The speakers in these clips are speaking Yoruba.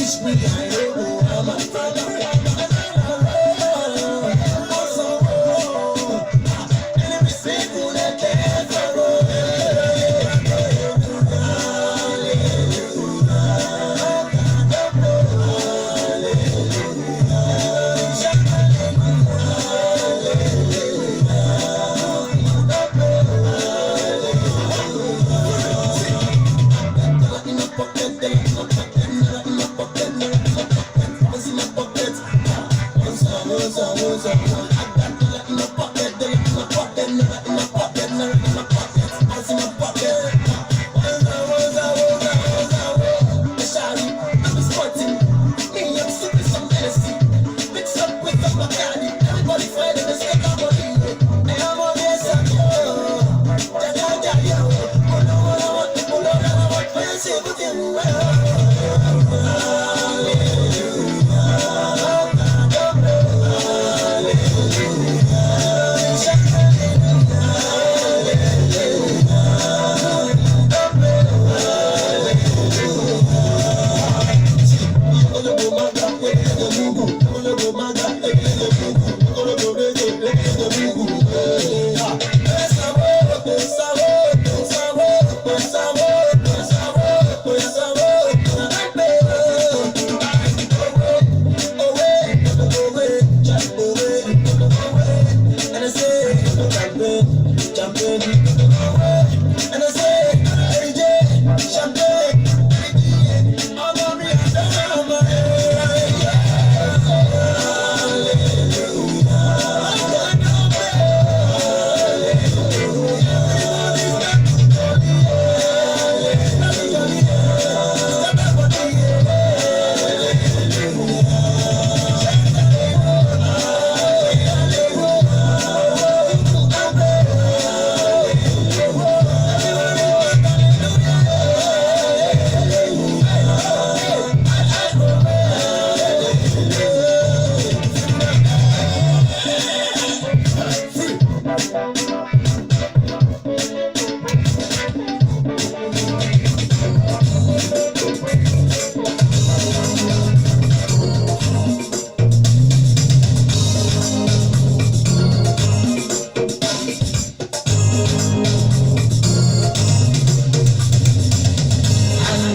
Teach me, I don't know how my father.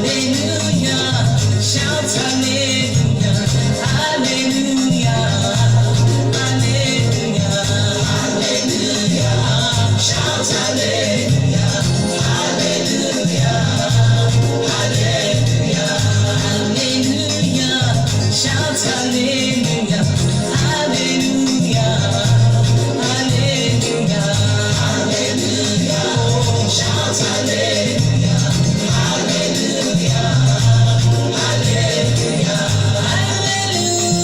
Hallelujah, shout hallelujah, hallelujah, hallelujah, hallelujah, shout hallelujah, hallelujah, hallelujah, hallelujah, shout hallelujah, hallelujah, hallelujah, hallelujah, shout hallelujah. Hallelujah, hallelujah,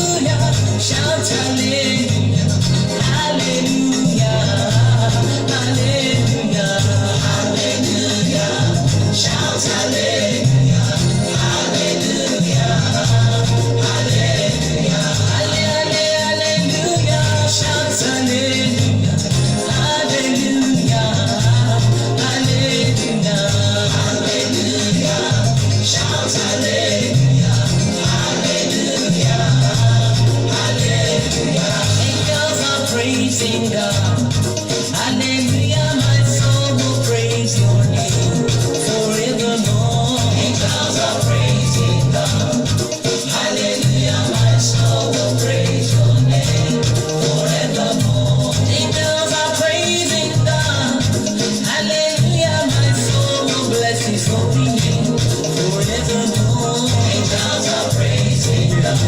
hallelujah, shout hallelujah, hallelujah, hallelujah, hallelujah, shout hallelujah, hallelujah, hallelujah, hallelujah, shout hallelujah, hallelujah, hallelujah, hallelujah. Shout hallelujah, hallelujah, hallelujah. Angels are praising God. Hallelujah, my soul will praise your name forevermore. Angels are praising God. Hallelujah, my soul will praise your name forevermore. Angels are praising God. Hallelujah, my soul will bless his holy name forevermore. Angels are praising God.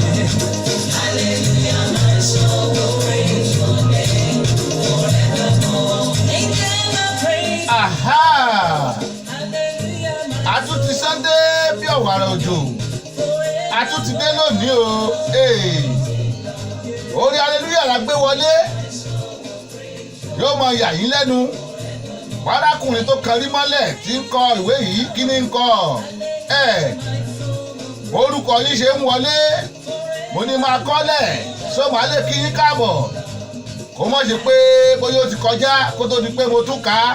Hallelujah, my soul will praise your name forevermore. Angels are praising. Aha! Hallelujah, my Àtúntì Sunday bí ọ̀wàrà òjò, àtúntì dé lónìí o. Ee. Orí hallelujah la gbé wọlé, yóò mọ yà yín lẹ́nu. Arákùnrin tó kan rí mọ́lẹ̀ tí ń kọ ìwé yìí, kí ni ń kọ ẹ̀? Orúkọ yín ṣe ń wọlé, mo ní máa kọ́lẹ̀ sọ máa lè kí yín káàbọ̀, kó mọ̀ ṣe pé bóyá ó ti kọjá kó tó di pé mo tún kà á.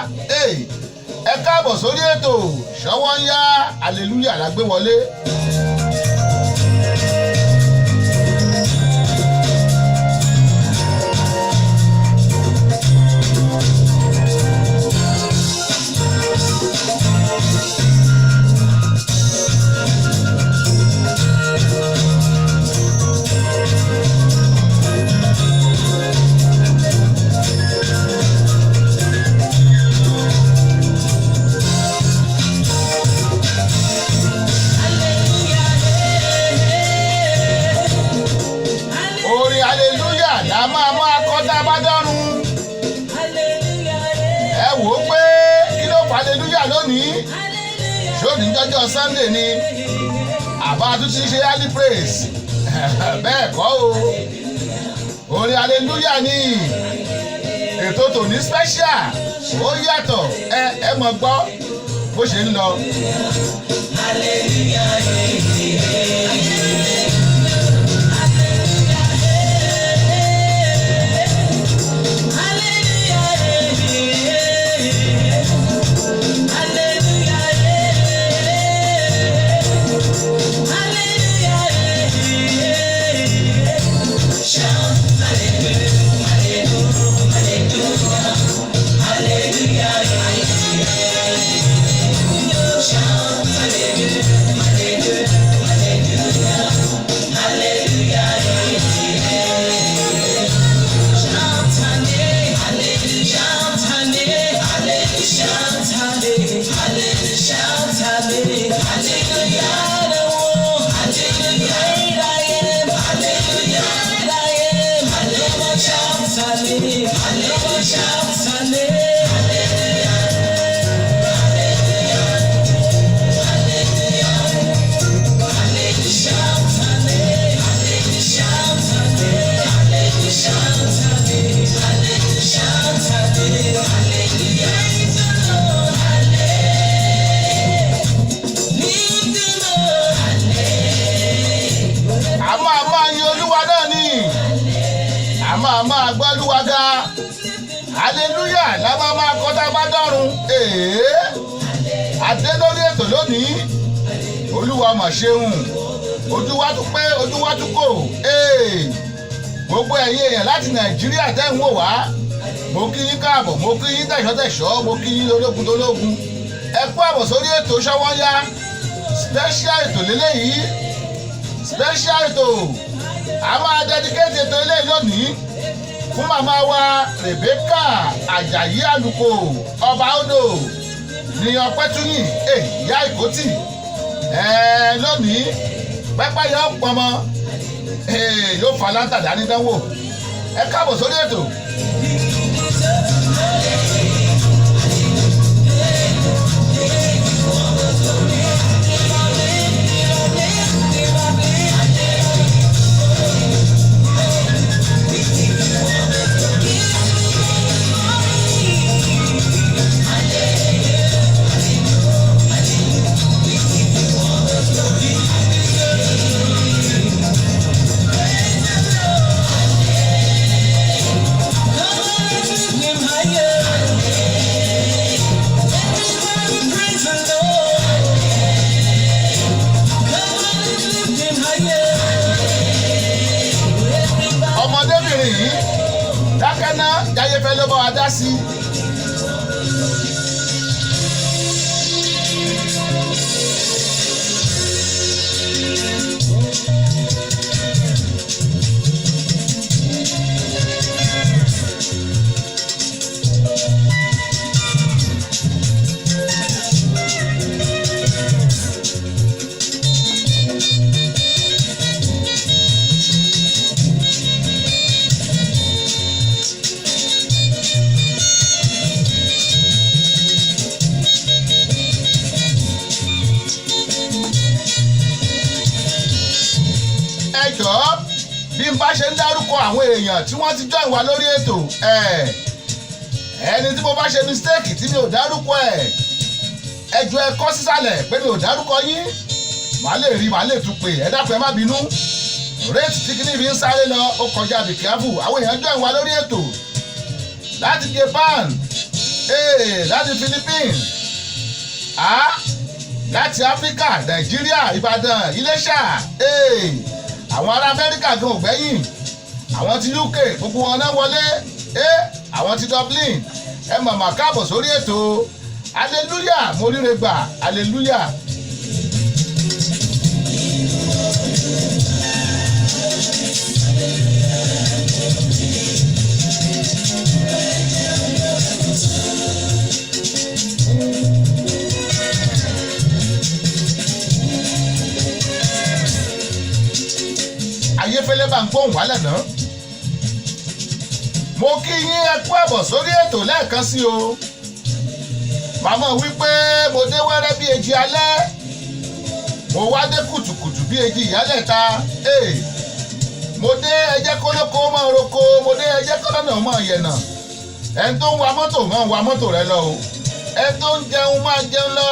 Ẹ káàbọ̀ sórí ètò Ṣọwọ́ ń Yá. Hallelujah la gbé wọlé. Sóòní jọjọ́ Sunday ni àbá tún ti ṣe early praise? Bẹ́ẹ̀ kọ́ o, orin hallelujah ni ètò tòní. Special, ó yàtọ̀. Ẹ mọ̀ gbọ́ bó ṣe ń lọ. Hallelujah. A máa máa yin Olúwa náà ni, a máa máa gbọ́ Olúwa ga. Hallelujah la máa máa kọ́ tá a bá dọ́run. Èé, adé lórí ètò lónìí. Olúwa mà ṣeun, ojú wa tún pé, ojú wa tún kò. Ee, gbogbo ẹ̀yin èèyàn láti Nàìjíríà tẹ́ ń wò wá, mo kí yín káàbọ̀, mo kí yín tẹ̀ṣọ́tẹ̀ṣọ́, mo kí yín lológun tológun. Ẹ kú àbọ̀ sórí ètò Ṣọ́wọ́nyá. Special ètò lélẹ́yìí, special ètò. A máa dedicate ètò eléyìí lónìí fún màmá wa Rebecca Ajayi Aluko Ọba Odò ní Ọpẹ́túyìn, ìyá Ìkótì. Lónìí pẹ́pẹ́ yọ pọnmọ yóò fa láńtà dání dánwò. Ẹ káàbọ̀ sórí ètò. Him higher. Everybody praise the Lord. Come on and lift him higher. Everybody. Ọmọdébìnrin yìí dákẹ́ná jayéfẹ́ ló bá wa dá sí i. Ẹ jọ̀ọ́, bí n bá ṣe ń dárúkọ àwọn èèyàn tí wọ́n ti join wa lórí ètò, ẹni tí mo bá ṣe mistake tí mi ò dárúkọ ẹ, ẹ jọ̀ọ́, ẹ kọ sísàlẹ̀ pé mi ò dárúkọ yín. Màá lè rí, màá lè tún pè. Ẹ dákun, ẹ má bínú. Rate tí kìíní fi ń sáré lọ, ó kọjá. Be careful. Àwọn èèyàn join wa lórí ètò láti Japan, láti Philippines, láti Áfíríkà, Nàìjíríà, Ìbàdàn, Iléṣà, àwọn ará Amẹ́ríkà gan ò gbẹ́yìn, àwọn ti UK, gbogbo wọn náà wọlé, àwọn ti Dublin. Ẹ màmá káàbọ̀ sórí ètò. Hallelujah, mo ríre gbà, hallelujah. Ayéfẹ́lẹ́ bá ń gbóhùn wálẹ̀ náà. Mo kí yín, ẹ kú àbọ̀ sórí ètò lẹ́ẹ̀kan sí o. Màmá wípé mo dé wẹ́rẹ́ bí èjì alẹ́, mo wá dé kùtùkùtù bí èjì ìyálẹ̀ta. Mo dé ẹjẹ́ kólókó máa roko, mo dé ẹjẹ́ kọ́lọ́nà máa yẹ̀nà. Ẹni tó ń wa mọ́tò máa wa mọ́tò rẹ lọ o, ẹni tó ń jẹun máa jẹun lọ,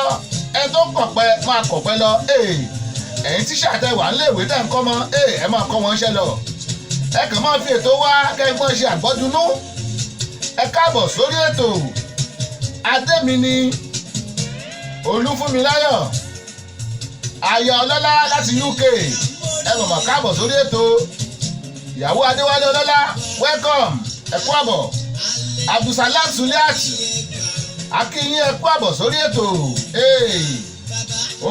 ẹni tó ń kọ̀pẹ́ máa kọ̀pẹ́ lọ. Ẹ̀yin tíṣà tẹ wà níléèwé tẹ̀ ń kọ́ mọ́, ẹ máa kọ́ wọn ṣẹ́ lọ. Ẹ kàn máa fi ètò wá kẹ́gbọ́n ṣe àgbọ́dúnú. Ẹ káàbọ̀ sórí ètò. Adémi ni Olúfúnmiláyọ̀ Ayọ̀ Ọlọ́lá láti UK. Ẹ mọ̀mọ́ káàbọ̀ sórí ètò. Ìyàwó Adéwálé Ọlọ́lá, welcome, ẹ kú àbọ̀. Abdulsalam Suliat, akínyìn, ẹ kú àbọ̀ sórí ètò.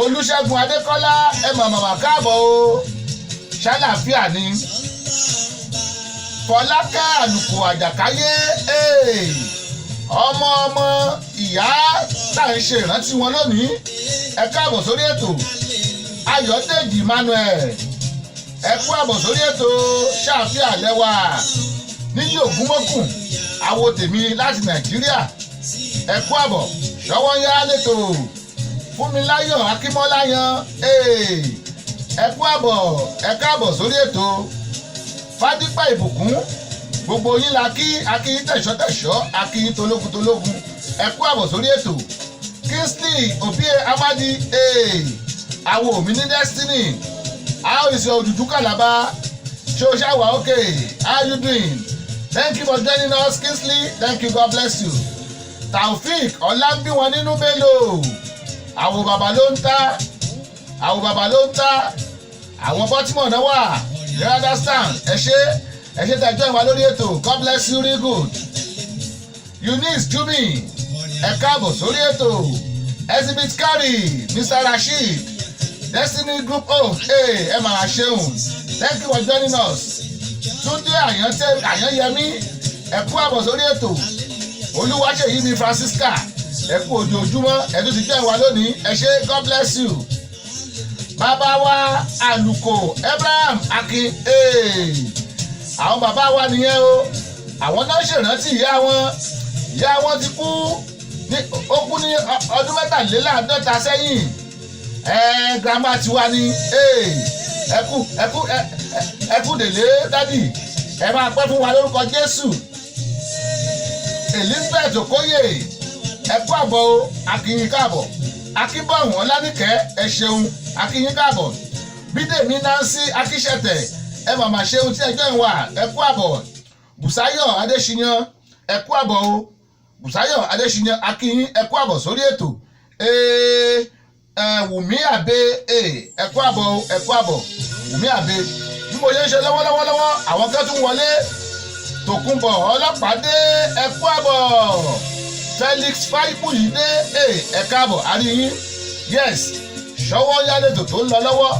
Olúṣẹ́gun Adékọ́lá, ẹ mọ̀mọ́ káàbọ̀ o, ṣàlàáfíà ni. Fọlákẹ́ Àlùkò Àjàkáyé, ọmọ ọmọ ìyá tá à ń ṣe ìrántí wọn lónìí, ẹ káàbọ̀ sórí ètò. Ayọ̀dèjì Emmanuel, ẹ kú àbọ̀ sórí ètò, ṣàfíà lẹ́wà. Níyì Ògúnmọ́kùn, àwo tèmi láti Nàìjíríà, ẹ kú àbọ̀. Ṣọwọ́ ń yá lẹ́tọ̀. Fúnmiláyọ̀ Akínmọ́láyan, ẹ kú àbọ̀, ẹ káàbọ̀ sórí ètò. Fádípà Ìbùkún, gbogbo yín la kí, akíyín tẹ̀ṣọ́tẹ̀ṣọ́, akíyín tológun tológun, ẹ kú àbọ̀ sórí ètò. Kingsley Obie Amadi, àwo mi ní Destiny, how is your Òdùdú Calabar? Ṣé o ṣàwà? Okay, how you doing? Thank you for joining us, Kingsley. Thank you, God bless you. Taofik Ọlábíwọn nínú Bello, àwo bàbá ló ń ta, àwo bàbá ló ń ta, àwọn Baltimore náà wà, you understand? Ẹ ṣé, ẹ ṣé tẹ́ join wa lórí ètò. God bless you real good. Eunice Jumi, ẹ káàbọ̀ sórí ètò. Exhibit Carry, Mr Rasheed, Destiny Group of, ẹ máa ṣeun, thank you for joining us. Túndé Àyànyẹmí, ẹ kú àbọ̀ sórí ètò. Olúwaṣèyí mi Francisca, ẹ kú ojoojúmọ́, ẹ tún ti join wa lónìí, ẹ ṣé, God bless you. Bàbá wa Àlùkò Abraham Akin, àwọn bàbá wa nìyẹn o. Àwọn náà ṣèrántí ìyá wọn. Ìyá wọn ti kú ní, ó kú ní ọdún 53 sẹ́yìn. Ẹ grandma tiwa ni. Ẹ kú, ẹ kú, ẹ kú délé daddy, ẹ máa pẹ́ fún wa lórúkọ Jésù. Elizabeth Okoye, ẹ kú àbọ̀ o, akínyìn káàbọ̀. Akínbọ̀hún Ọlánìkẹ́, ẹ ṣeun, akínyìn káàbọ̀. Bídèmí Nancy Akíṣẹ̀tẹ̀, ẹ màmá ṣeun tí ẹjọ́ ìwà, ẹ kú àbọ̀. Bùsáyọ̀ Adéṣiyàn, ẹ kú àbọ̀ o. Bùsáyọ̀ Adéṣiyàn, akínyìn, ẹ kú àbọ̀ sórí ètò. Ẹ Wùmí Àbẹ, ẹ kú àbọ̀ o, ẹ kú àbọ̀ Wùmí Àbẹ. Bí mo ṣe ń ṣe lọ́wọ́lọ́wọ́ lọ́wọ́, àwọn kan tún wọlé. Tòkunbọ̀ Ọlọ́pàá dé, ẹ kú àbọ̀. Felix Fáìbùyí dé, ẹ káàbọ̀, àríyìn. Yes, ṣọwọ́ yálẹ̀tò tó ń lọ lọ́wọ́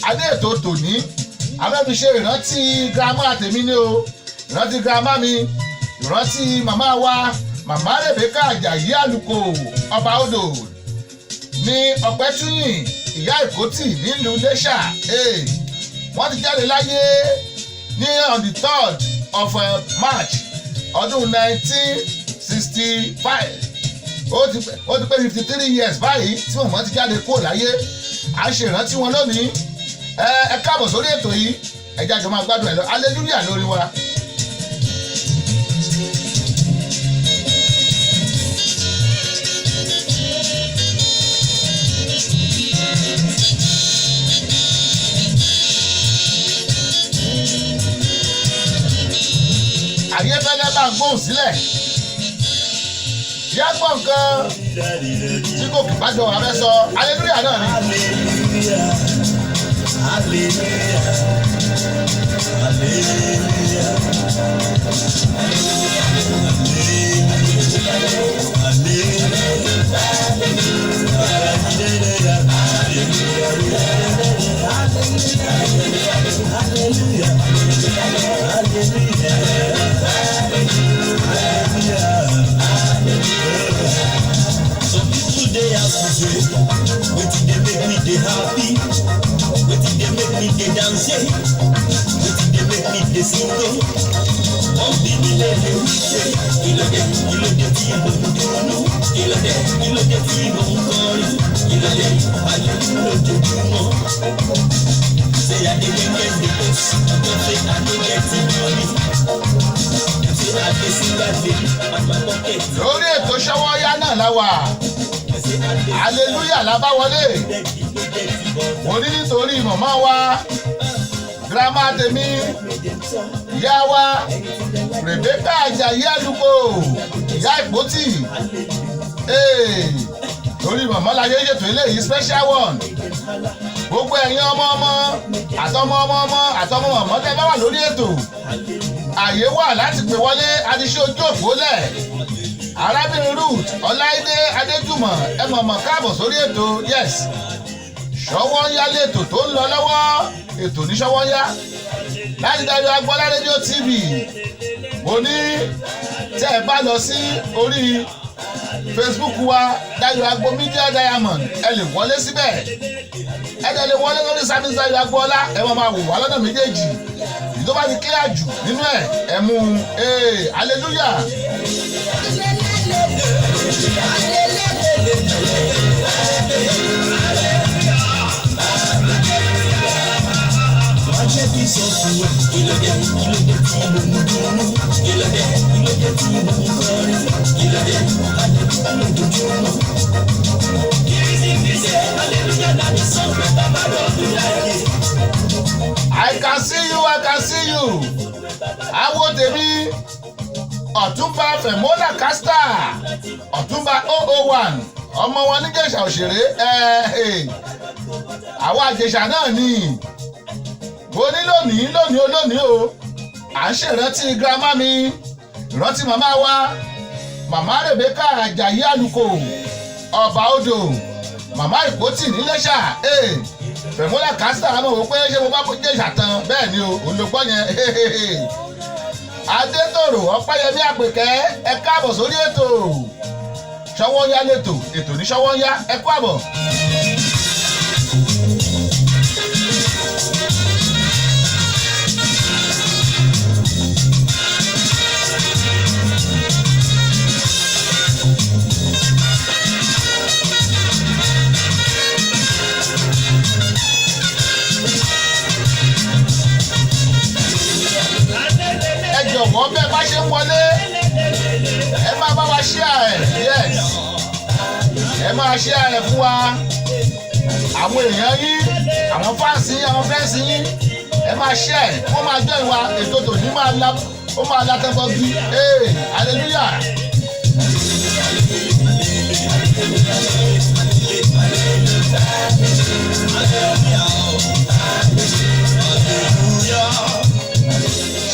adé ètò tòní, abẹ́mi ṣe ìrántí grandma tèmi ní o, ìrántí grandma mi, ìrántí màmá wa, màmá Rebecca Àjàyí Àlùkò Ọba Odò ní Ọ̀pẹ́túyìn, ìyá Ìkótì nílùú Iléṣà. Wọ́n ti jáde láyé ní on the 3rd of March ọdún 1965. Ó ti pé 53 years báyìí tí mọ̀mọ́ ti jáde kúrò láyé. À ń ṣe ìrántí wọn lónìí. Ẹ káàbọ̀ sórí ètò yìí, ẹ jẹ́ àjọ máa gbádùn ẹ lọ. Hallelujah lórí wa. Ayéfẹ́lẹ́ bá ń gbóhùn sílẹ̀, yá gbọ́ nǹkan tí kò kì bá jọ wà fẹ́ sọ. Hallelujah náà ni. Hallelujah. Hallelujah. Hallelujah. Hallelujah. Hallelujah. Hallelujah. Hallelujah. Some people dey ask me say, wetin dey make me dey happy? Wetin dey make me dey dance? Wetin dey make me dey sing o? Wọ́n bí mi léèrè wípé, kílódé, kílódé tí mo ń dùnnú? Kílódé, kílódé tí mò ń kọrin? Kílódé, hallelujah lójoojúmọ́. Say I dey make the post, dem say I no get the money. Dem say I dey single baby and my pocket. Lórí ètò Ṣọwọ́yá náà la wà. Dem say I dey Hallelujah la bá wọlé. beg the no get the but Mo ní nítorí màmá wa, grandma tèmi, make dem talk ìyá wa, anything dem like. Rebecca Ajayi Àlùkò, ìyá Ìpótì. Hallelujah, Ee, torí màmá la yẹ ṣètò eléyìí, special one. make dem hala, Gbogbo ẹ̀yin ọmọ ọmọ àtọmọ ọmọ ọmọ àtọmọ mọ̀mọ́ tẹ́ bá wà lórí ètò, hallelujah, àyè wà láti pè wọlé. Àti ṣe ojú òpó lẹ̀. Arábìnrin Ruth Ọláìdé Adéjùmọ̀, ẹ mọ̀mọ́ káàbọ̀ sórí ètò. Yes, Ṣọwọ́ ń yá lẹ́tò tó ń lọ lọ́wọ́. Ètò ní Ṣọwọ́ ń yá láti Dayo Agbọ́lá Rédíò TV. Mo ní tẹ́ ẹ bá lọ sí orí Facebook wa, Dayo Agbo Media Diamond, ẹ lè wọlé síbẹ̀. Ẹ dẹ̀ lè wọlé lórí Service Dayo Agboola. Ẹ máa wò wá lọ́nà méjèèjì. Èyí tó bá ti clear jù nínú ẹ̀, ẹ mú un. Ee, hallelujah. Má jẹ́ kí n sọ fún ẹ. Kílódé, kílódé tí mo ń dunnú? Kílódé, kílódé tí mo ń kọrin? Kílódé, hallelujah lójoojúmọ́. Kìrìsì kìrìsì, hallelujah na the song wey Baba don do like. I can see you, I can see you. Awo tèmi, Ọ̀túnba Fẹ̀mọ́là Kásítà, Ọ̀túnba 001, ọmọ wọn níjẹ̀ṣà òṣèré ẹ̀, àwọn àjẹsà náà ni. Mo ní lónìí lónìí o, lónìí o, à ń ṣèrántí girama mi, ìrántí màmá wa, màmá Rebecca Ajayi Àlùkò, ọba odò, màmá Ìpótì nílẹ̀ṣà. Fẹ̀mọ́là Kásítà àmọ́ wò pé ṣé mo bá jẹ̀ṣà tán bẹ́ẹ̀ ni o, òun ló gbọ́ yẹn. Adétòrò Ọpẹ́yẹmí Àpèkẹ́, ẹ káàbọ̀ sórí ètò Ṣọwọ́ ń yá lẹ́tò. Ètò ní Ṣọwọ́ ń yá. Ẹ kú àbọ̀. Ẹ jọ̀wọ́, bẹ́ẹ̀ bá ṣe ń wọlé, ẹ máa bá wa share ẹ̀. Yes, ẹ máa share ẹ̀ fún wa, àwọn èèyàn yín, àwọn fans yín, àwọn friends yín. Ẹ máa share ẹ̀, wọ́n máa join wa. Ètò tòní máa la, ó máa la tẹ́fọ́ bí. Ee, hallelujah.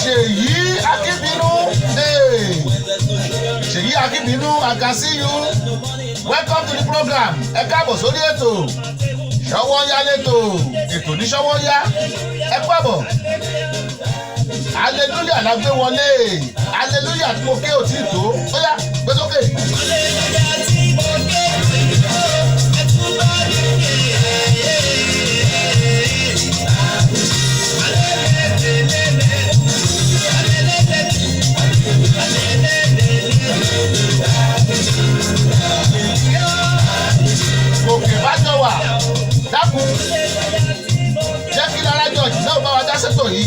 Ṣèyí Akínbínú, ee, Ṣèyí Akínbínú, I can see you. Welcome to the program. Ẹ káàbọ̀ sórí ètò Ṣọwọ́ yá lẹ́tò. Ètò ní Ṣọwọ́ yá. Ẹ kú àbọ̀. Hallelujah la gbé wọlé. Hallelujah tí mo ké ò tí ì tó. Ó yá, gbé sókè. Hallelujah tí mo ké, ẹ tún bá mi ké. Òkè bá jọ wà, dákun, jẹ́ kí Lára George náà bá wa dá sétò yìí.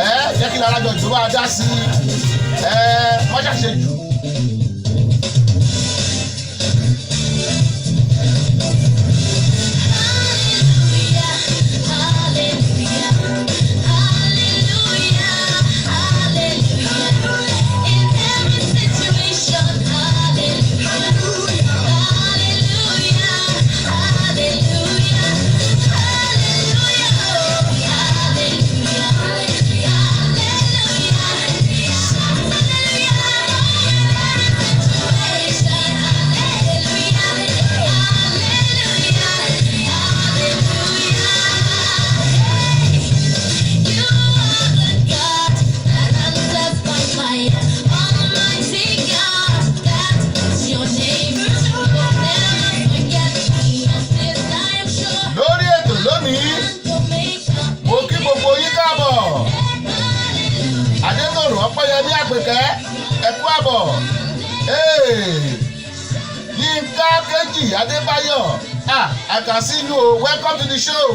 Ẹ jẹ́ kí Lára George bá wa dá sí ẹ, mọ́ṣáṣe jù. Hallelujah, hallelujah, hallelujah, hallelujah. In every situation, hallelujah, hallelujah, hallelujah, hallelujah, hallelujah, hallelujah. Shout hallelujah in every situation, hallelujah, hallelujah, hallelujah. You are the God that answers by fire. Almighty God, that is your name. You will never forget me. Of this I am sure. Lórí ètò lónìí, Will make a mo kí gbogbo yín káàbọ̀. Adétòrò Ọpẹ́yẹmí Àpèkẹ́, ẹ kú àbọ̀. Hey! Yínká Kejì Adébáyọ̀, ah, I can see you o. Welcome to the show.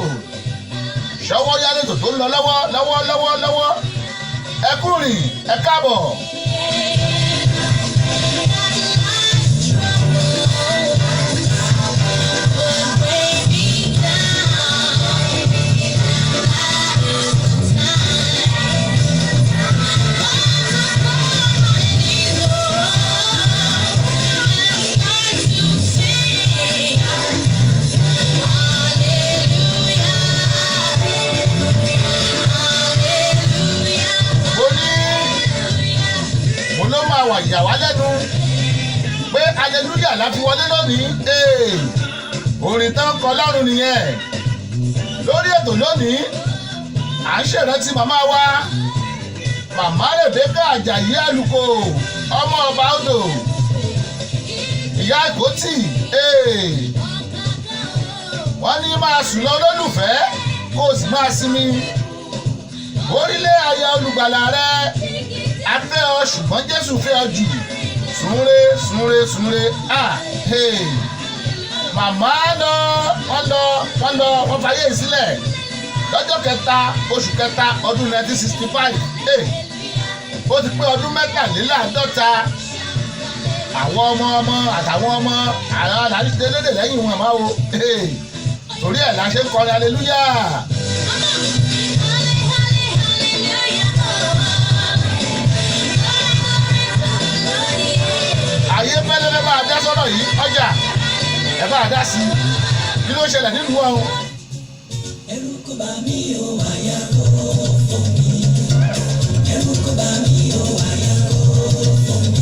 Ṣọwọ́ yálẹ̀tò tó ń lọ lọ́wọ́ lọ́wọ́ lọ́wọ́ lọ́wọ́. Ẹ kú rìn, ẹ káàbọ̀. Mo ní mo ló máa wà yà wá lẹ́nu pé hallelujah la fi wọlé lónìí. Ee, orin tán kọ lọ́rùn nìyẹn. Lórí ètò lónìí, à ń ṣèrántí màmá wa, màmá Rebecca Àjàyí Àlùkò, ọmọ ọba odò, ìyá Ìkótì. Ee, wọ́n ní máa sùn lọ lólùfẹ́, kó o sì máa sinmi orílẹ̀ ayé olùgbàlà rẹ. Afẹ́ ọ, ṣùgbọ́n Jésù fẹ́ ọ jù. Súnre súnre súnre. Ah, hey. Màmá lọ, wọ́n lọ, wọ́n lọ, wọ́n fàyè sílẹ̀ lọ́jọ́ 3 oṣù 3 ọdún 1965. Hey. Ó ti pé ọdún 53. Àwọn ọmọ ọmọ àtàwọn ọmọ àwọn aláṣẹ lédè lẹ́yìn wọn máa wo. Hey. Torí ẹ̀ la ṣe ń kọrin hallelujah. Ayé fẹ́lẹ́fẹ́ bá a dá sọ́rọ̀ yìí, ọjà ẹ bá a dá sí i. Kí ló ń ṣẹlẹ̀ nílùú ọ̀hún? Ẹ̀rù kò bá mi o, àyà kò fò mí. Ẹ̀rù kò bá mi o, àyà kò fò mí.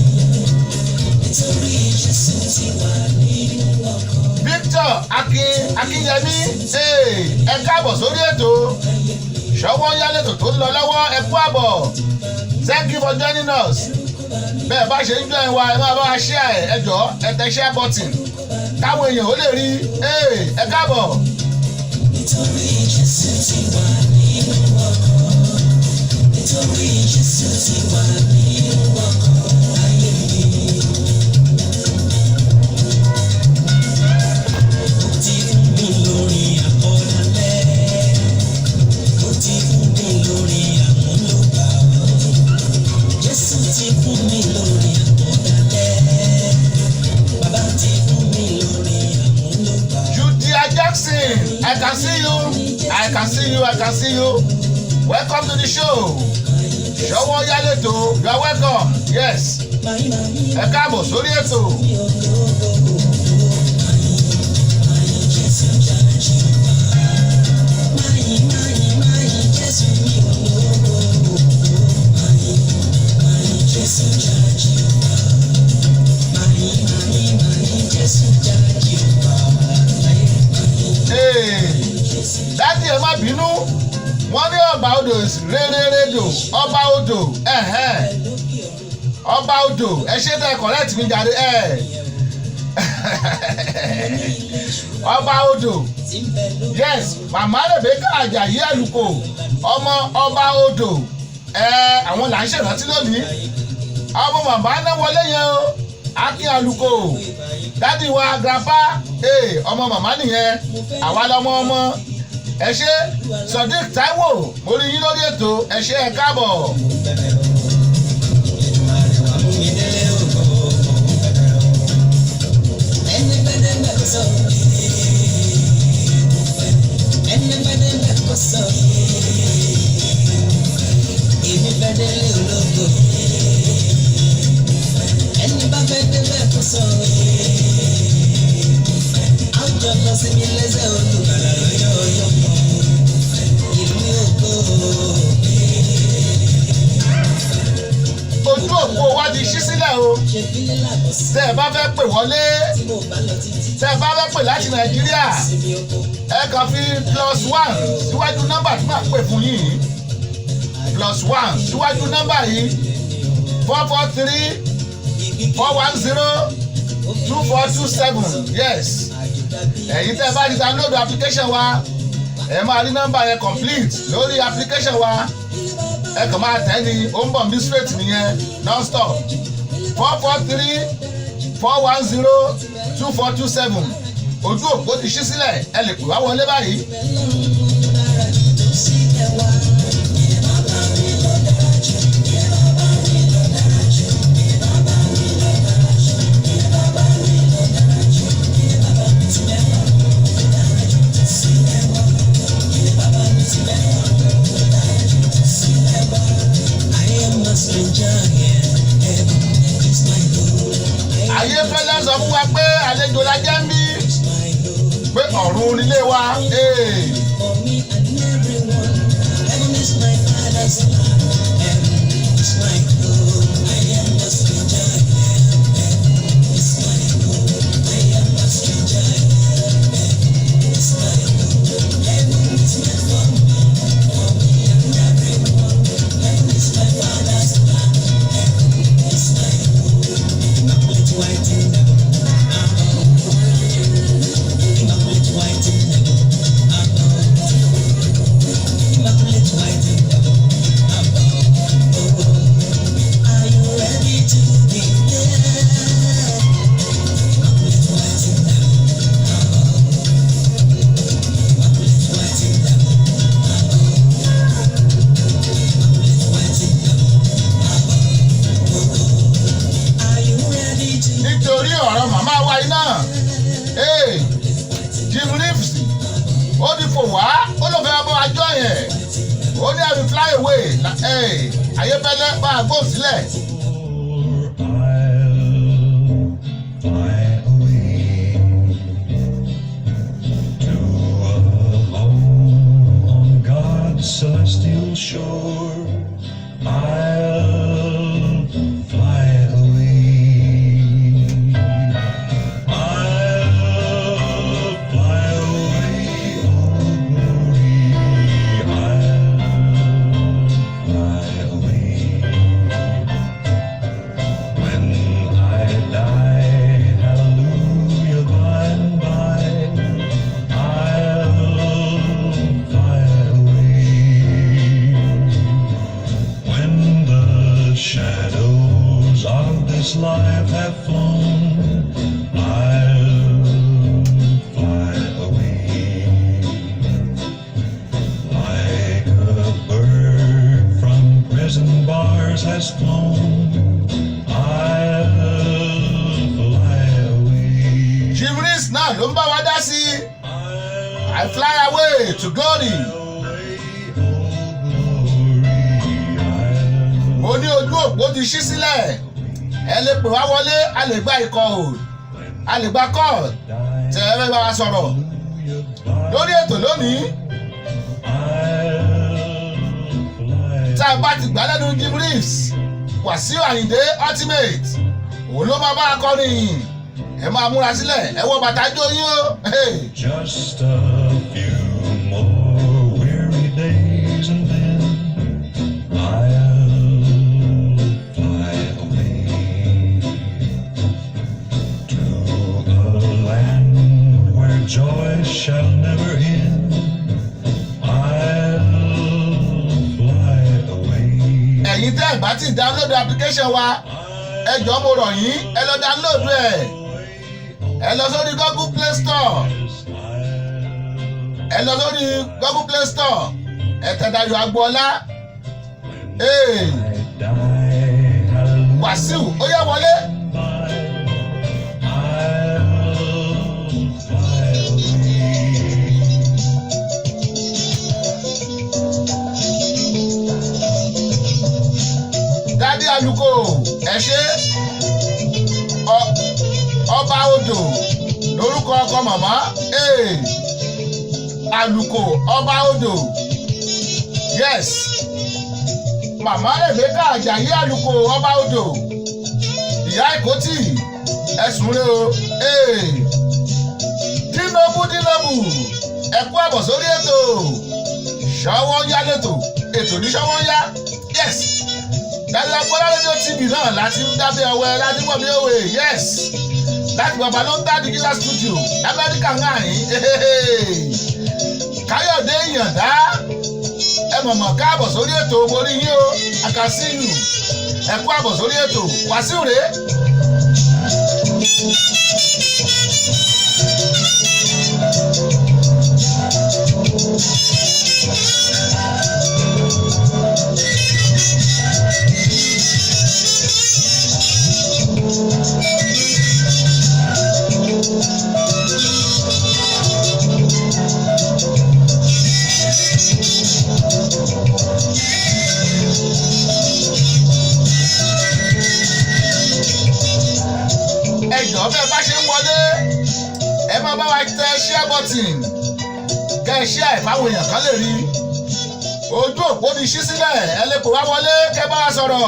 Nítorí Jésù ti wà nínú ọkàn. Victor Akin Akinyemi, ee, ẹ káàbọ̀ sórí ètò ṣọwọ́ yálẹ̀tò tó ń lọ lọ́wọ́. Ẹ kú àbọ̀, thank you for joining us. Bẹ́ẹ̀ bá ṣe ń join wa, ẹ máa bá wa share ẹ. Ẹ jọ̀ọ́, ẹ tẹ share button káwọn èèyàn ó lè rí. Ee, ẹ káàbọ̀. Nítorí Jésù ti wà nínú ọkàn. Nítorí Jésù ti wà nínú ọkàn ayé mi. Ó ti fún mi lórí àkọọ́lẹ̀. Ó ti fún mi lórí àmúlògbà. Jésù ti fún mi lórí àkọọ́lẹ̀. Bàbá ti fún mi lórí àmúlògbà. Judea Jackson, I can see you, I can see you, I can see you. Welcome to the show. Ṣọwọ́ yálẹ̀tò, you are welcome. Yes, ẹ káàbọ̀ sórí ètò. Ee, daddy, ẹ má bínú, wọ́n ní ọba odò rérérédò, ọba odò, ẹ̀hẹ́n, ọba odò. Ẹ ṣe tẹ correct mi jàre ẹ. Ọba odò, yes, màmá Rebecca Àjàyí Àlùkò, ọmọ ọba odò. Ẹ àwọn là ń ṣèrántí lónìí. Ọmọ màmá náà wọlé yẹn o, Akin Àlùkò, daddy wa, grandpa. Ee, ọmọ màmá nìyẹn, àwa lọmọ ọmọ. Ẹ ṣe. Sodiq Taiwo, mo rí yín lórí ètò. Ẹ ṣe, ẹ káàbọ̀. Ẹni bẹ́ẹ̀ bẹ́ẹ̀ kó sọ. Ẹni bẹ́ẹ̀ bẹ́ẹ̀ kó sọ. Èmi fẹ́ délé ológo. Ẹni bá fẹ́ débẹ̀ kó sọ. Àwùjọ lọ sí mi lẹ́sẹ̀ olùgbàlà lọ́jọ́ ọjọ́ kan. Ìlú ògo. Ojú òpó wa ti ṣí sílẹ̀ o. Ṣe bílẹ̀ làbọ̀ sí. Tẹ́ ẹ bá fẹ́ pè wọlé, Tí mo bá lọ títí. tẹ́ ẹ bá fẹ́ pè láti Nàìjíríà, Síbi oko. ẹ kàn fi +1 síwájú nọ́mbà tí màá pè fún yín. +1 síwájú nọ́mbà yìí: 443-410-2427. Yes, ẹ̀yin tẹ́ ẹ bá ti download application wa, ẹ máa rí nọ́mbà yẹn complete lórí application wa. Ẹ kàn máa tẹ́ ni, ó ń bọ̀ ní straight nìyẹn, non stop. 443 410 2427. Ojú òpó ti ṣí sílẹ̀, ẹ lè pè wá wọlé báyìí. Ayéfẹ́lẹ́ sọ fún wa pé àlejò la jẹ́ ń bí, pé ọ̀run onílé wa. Ee. Nítorí ọ̀rọ̀ màmá wa iná, ee, Jim Reeves ó ti fò wá, ó ló fẹ́ bọ́ àjọ yẹn, ó ní "I will fly away." Ee, Ayéfẹ́lẹ́ bá a gbó sílẹ̀. I'll fly away to a home on God's celestial shore. I'll fly away. I'll fly away, oh glory. I'll fly away. When I die, hallelujah, by and by, I'll fly away. When the shadows of this life have flown, I'll fly away. Like a bird from prison bars has flown, I'll fly away. Jim Reeves náà ló ń bá wa dá sí "I fly away to glory". Mo ní ojú òpó ti ṣí sílẹ̀, ẹ lè pè wá wọlé, a lè gba ikọ̀ o, a lè gba call tẹ ẹ fẹ́ bá wa sọ̀rọ̀ lórí ètò lónìí. Tá a bá ti gbà lẹ́nu Jim Reeves, Wàsíù Àyìndé Ultimate òun ló máa bá a kọrin. Ẹ máa múra sílẹ̀, ẹ wọ bàtà jó yín o. Hey. Just a few more weary days and then I'll fly away to a land where joy shall never end. I'll fly away. Ẹ̀yin tẹ́ ẹ̀ bá ti download application wa, ẹ jọ̀ọ́, mo rọ̀ yín, ẹ lọ download ẹ̀. Ẹ lọ sórí Google Play Store, ẹ lọ sórí Google Play Store, ẹ tẹ Dayọ̀ Agboola. Ee, Wàsíù, ó yá, wọlé. I'll fly away. Dádì Àlùkò, ẹ ṣe. Ọba Odò lórúkọ ọkọ màmá. Ee, Àlùkò Ọba Odò, yes, màmá Rebecca Ajayi Àlùkò Ọba Odò, ìyá Ìkótì, ẹ̀sùn rẹ o. Ee, Dínlóbù Dínlóbù, ẹ kú àbọ̀ sórí ètò Ṣọwọ́ ń yá lẹ́tò, ètò ní Ṣọwọ́ ń yá. Yes, Dayọ̀ Agboola Rédíò TV náà láti ń dábẹ́ ọwẹ́, láti wọ̀ bí òwe. Yes, láti bàbá ló ń dá digital studio lamẹ́ríkà ń àyín. Káyọ̀dé Ìyàndá, ẹ mọ̀mọ̀ káàbọ̀ sórí ètò, orí yín o. I can see you. Ẹ kú àbọ̀ sórí ètò. Wàsíù rèé. Ẹ jọ̀ọ́, bẹ́ẹ̀ bá ṣe ń wọlé, ẹ máa bá wa tẹ share button, kẹ́ ẹ share ẹ̀ fáwọn èèyàn kan lè rí. Ojú òpó ti ṣí sílẹ̀, ẹ lè pè wá wọlé kẹ́ bá wa sọ̀rọ̀.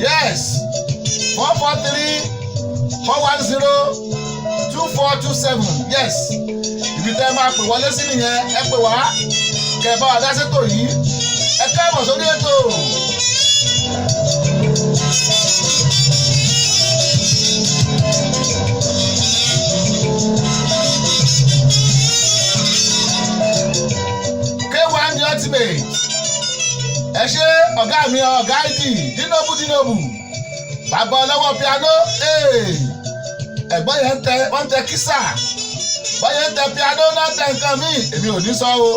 Yes, 443-410-2427. Yes, ibi tẹ́ ẹ máa pè wọlé sí nìyẹn. Ẹ pè wá kẹ́ ẹ bá wa dá sétò yìí. Ẹ káàbọ̀ sórí ètò. K1 The Ultimate, ẹ ṣe ọ̀gá mi, ọ̀gá ìdì Dinobu Dinobu, bàbá ọlọ́wọ́ piano. Ẹ̀gbọ́n yẹn ń tẹ, wọ́n ń tẹ kísà, bọ́yẹn ń tẹ piano náà, tẹ nǹkan míì, èmi ò ní sọ o.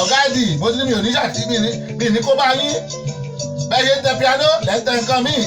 Ọ̀gá ìdì, mo ti ní mi ò ní ṣàtì mi ní kó bá yín. Bẹ́ẹ̀ ṣe ń tẹ piano lẹ́ ń tẹ nǹkan míì.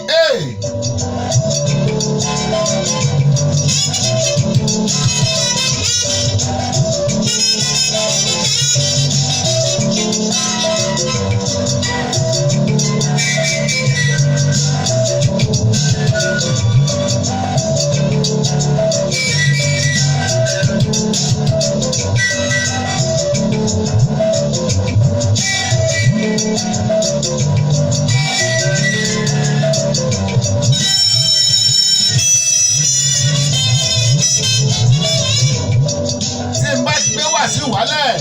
Tí n bá gbé Wàsíù wálẹ̀,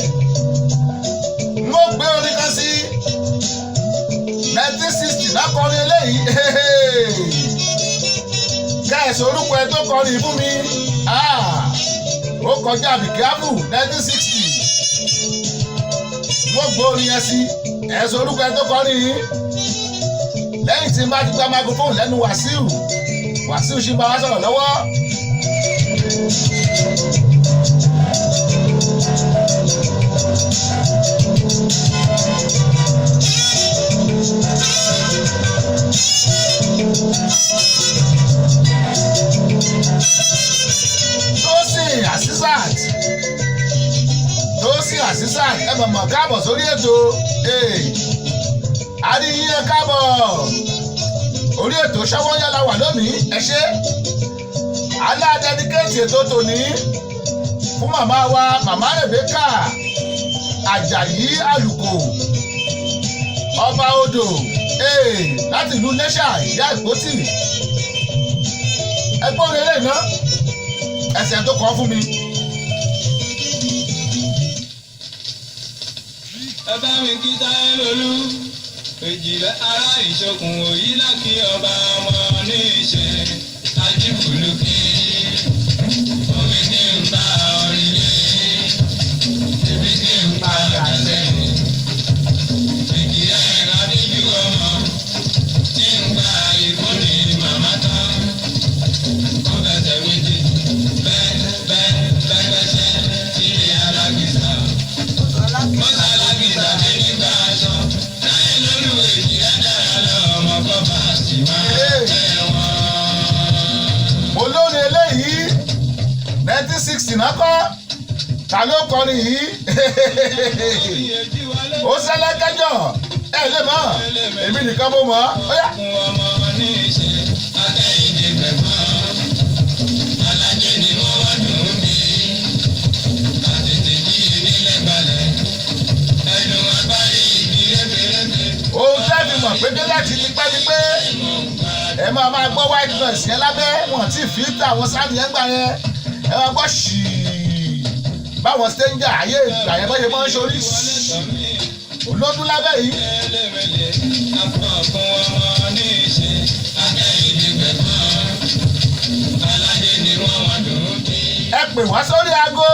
n ó gbé orin kan sí. 1960 lákọrin eléyìí. Káyọ̀sí orúkọ ẹ tó kọrin fún mi. Ah, ó kọjá àbíkáfù. 1960, n ó gbé orin yẹn sí. Ẹ̀sùn orúkọ ẹ tó kọrin yìí lẹ́yìn tí n bá ti gba microphone lẹ́nu Wàsíù. Wàsíù ṣì ń bá wa sọ̀rọ̀ lọ́wọ́. Tósìn Asisat, Tósìn Asisat, ẹ mọ̀mọ́ káàbọ̀ sórí ètò. Àríyìn, ẹ káàbọ̀ orí ètò. Ṣọwọ́nyá la wà lónìí. Ẹ ṣé. Aládẹ́díkéètì ètò tòní fún màmá wa, màmá Rebecca Ajayi Àlùkò, ọba odò láti ìlú Iléṣà, ìyá ìpótì. Ẹgbọ́n rẹ̀ lè ná ẹsẹ̀ tó kọ́ fún mi. Ẹ bá mi kí Táyé Lolú, èjìlá ara ìṣokùn òyì lákì ọba ọmọ ní ìṣe ajífùlùkì omi kí n bá orin yé ibi kí n padà sẹ́yìn èjìlá ẹ̀rọ níjú ọmọ tí ń gba ìkórè màmá tán ó fẹsẹ̀ méjì bẹ́ẹ̀ bẹ́ẹ̀ bẹ́ẹ̀ bẹ́ẹ̀ ilé alágbèsà. Mọ́sálágìsà dé nígbà aṣọ. Táyé lórí èjì dára lọ́mọ kọ́ba sì máa tẹ̀ wọ́n. Olórin eléyìí, 1960 náà kọ́. Ta ló kọrin yìí? Ó ṣẹlẹ̀ kẹjọ, ẹ lè mọ̀, èmi nìkan mo mọ̀. Ó yá. Fún ọmọ ní ìṣe, akẹ́yìndé gbẹ̀gbọ́n. Alájẹ ni wọ́n wá dùn ún bí. Àtètè jí nílẹ̀ gbalẹ̀. Ẹnu agbárí igi réferéfe. Ohun tẹ́ fi mọ̀ pé délẹ̀tì ti pẹ́ ni pé ẹ máa máa gbọ́ white noise yẹn lábẹ́ wọn tí filter àwọn sound yẹn gbà yẹn. Ẹ máa gbọ́ ṣìí báwọn stranger ayé ìgbà yẹn bọ́ ṣe máa ń ṣorí ṣìí olódún lábẹ́ yìí. Ẹlẹ́mẹ̀lẹ̀ afọ̀kún ọmọ ní ìṣe, akẹ́yìndé gbẹ̀gbọ́n. Alájẹ ni wọ́n wá dùn ún bí. Ẹ pè wá sórí aago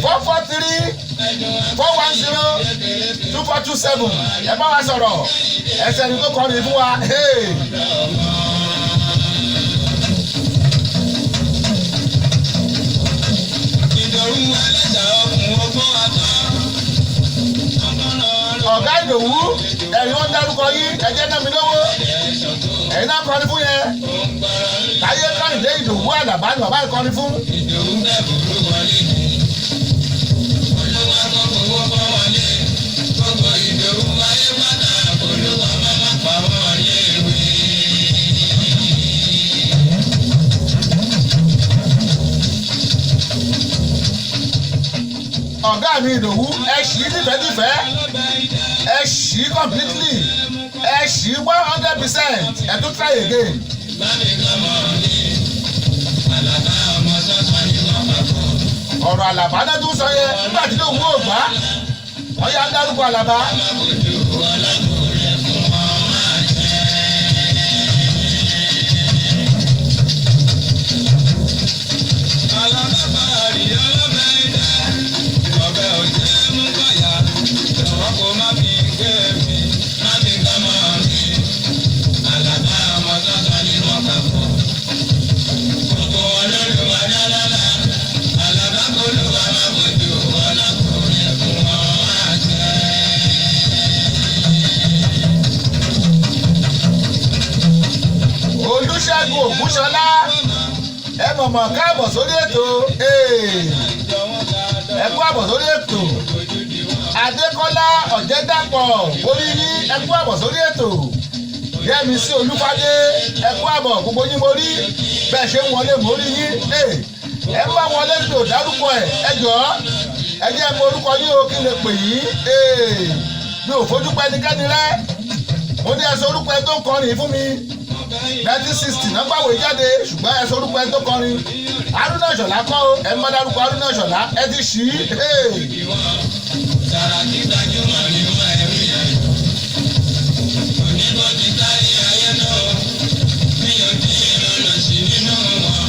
443-410-2427. Ẹ bá wa sọ̀rọ̀, ẹsẹ̀ ni tó kọrin fún wa. Hey. Ìdòwú ẹlẹ́jà ọkùn ogún atọ́. Ọ̀gá Ìdòwú, ẹ̀yin wọ́n dárúkọ yín, ẹ̀jẹ̀ náà mi lówó. Ẹ̀yin náà kọrin fún yẹn. Táyé Kẹ́hìndé Ìdòwú Àlàbá ni bàbá yìí kọrin fún. Ìdòwú bẹ́ẹ̀ burú wọlé ni. Olúwa kò fowó bọ́ wọlé. Gbogbo Ìdòwú ayé pátá, Olúwa má má pa wọ́n léwe. Ọ̀gá mi Ìdòwú, ẹ ṣì í nífẹ̀ẹ́nífẹ̀ẹ́, ẹ ṣì í completely, ẹ ṣì í 100%. Ẹ tún try again. Bámi kan mọ̀ ní. Àlàbá ọmọ sọ́sọ́ ni wọ́n pa kú. Ọ̀rọ̀ Àlàbá náà tún sọ yẹn nígbà tí Ìdòwú ò gbá, wọ́n yá ń dárúkọ Àlàbá. Ojú ọlágbó rẹ̀ fún wọn máa jẹ́. Alábàárì ọlọ́bẹ̀ idẹ, ọbẹ̀ òjé mú kọ̀yà, jọ̀wọ́ kó má fi gbé mi, má fi kọ́mọ mi. Àlàbá ọmọ sọ́sọ́ ni wọ́n pa kú. Gbogbo wọn lórí wa dálálá, Àlàbá kò lù wá má bójú ọlágbó rẹ̀ fún wọn máa jẹ́. Olùṣègùn Ògúnṣọlá, ẹ mọ̀mọ́ káàbọ̀ sórí ètò. Ẹ kú àbọ̀ sórí ètò. Adékọ́lá Ọ̀jẹ̀dàpọ̀ orí yín, ẹ kú àbọ̀ sórí ètò. Yẹ́misí Olúfadé, ẹ kú àbọ̀. Gbogbo yín mo rí bẹ́ẹ̀ ṣe ń wọlé, mo rí yín. Ẹ ń bá wọlé mi ò dárúkọ ẹ, ẹ jọ̀ọ́, ẹ jẹ́ mọ orúkọ yín o kí n lè pè yín. Mi ò fojú pa ẹnikẹ́ni rẹ́. Mo ní ẹ sọ orúkọ ẹ tó ń kọrin fún mi. 1960 náà gbàwé jáde, ṣùgbọ́n ẹ sọ orúkọ ẹ tó kọrin. Haruna Ìṣọ̀lá kọ́ o, ẹ má dárúkọ Haruna Ìṣọ̀lá, ẹ ti ṣí í. Sàràkí gbajúmọ̀ ni wọ́n ẹ̀rí ẹ̀. Onígbọ́ ti kárí ayé náà. Mi ò tí ì lọ́nà sí nínú wọn.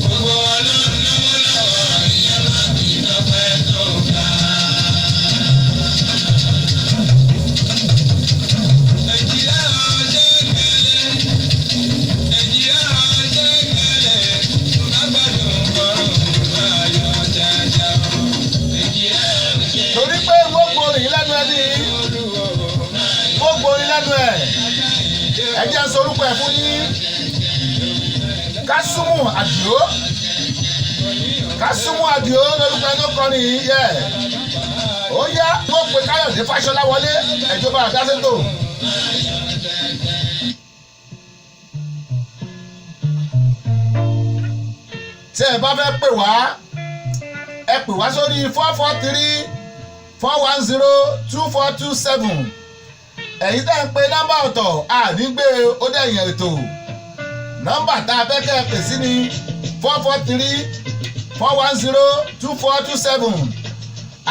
Gbogbo wọn ló ń náwó lọ́wọ́, ìyẹn má kì í lọ́pẹ́ tó ga. Èjìlá ọjọ́ kẹlẹ́. Èjìlá ọjọ́ kẹlẹ́. Bá gbádùn kọrùn ayọ̀ jẹjẹ. Èjìlá ọjọ́ Torí pé wọ́n gborin lẹ́nu ẹni, wọ́n gborin lẹ́nu ẹ̀. Ẹ jẹ́ n sọ orúkọ ẹ̀ fún yín. Kásùmù Àdìó, Kásùmù Àdìó lórúkọ ẹ tó kọrin yìí yẹ. Ó yá, wọ́n pe Káyọ̀dé Fáṣọlá wọlé ẹ̀jọba àdásẹ́tò. Tí ẹ bá fẹ́ pè wá, ẹ pè wá sórí 443-410-2427. Ẹ̀yin tẹ́ ń pe nọ́mbà ọ̀tọ̀ ànígbé, ó dẹ̀yìn ètò. Nọ́mbà tá a fẹ́ kẹ́ ẹ pè sí ni 443-410-2427.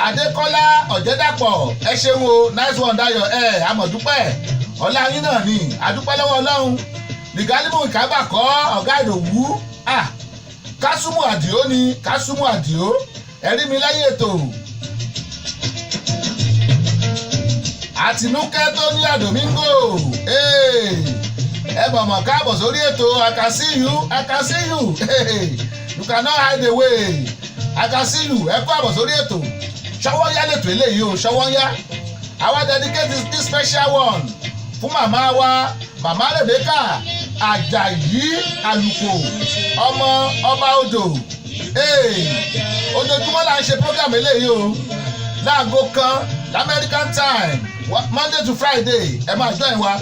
Adékọ́lá Ọ̀jẹ̀dàpọ̀, ẹ ṣeun o. Nice one, Dayọ̀ ẹ amọ̀dúpẹ́ ọlá yín náà ni àdúpẹ́ lọ́wọ́ Ọlọ́run. Nìgálímù ìkábà kọ́ ọ̀gá Ìdòwú, ah, Kásùmù Àdìó ni, Kásùmù Àdìó, ẹ̀rí mi lẹ́yìn ètò. Àtinúkẹ́ tó ní àdòmíngò, ẹ mọ̀mọ́ káàbọ̀ sórí ètò. I can see you, I can see you, you cannot hide away, I can see you. Ẹ kú àbọ̀ sórí ètò. Ṣọwọ́ yá lètò eléyìí o, ṣọwọ́ yá. Àwa dedicate this special one fún màmá wa, màmá Rebecca Àjàyí Àlùkò, ọmọ ọba odò. Ojoojúmọ́ là ń ṣe program eléyìí o, láago 1 l'American time, Monday to Friday. Ẹ máa join wa.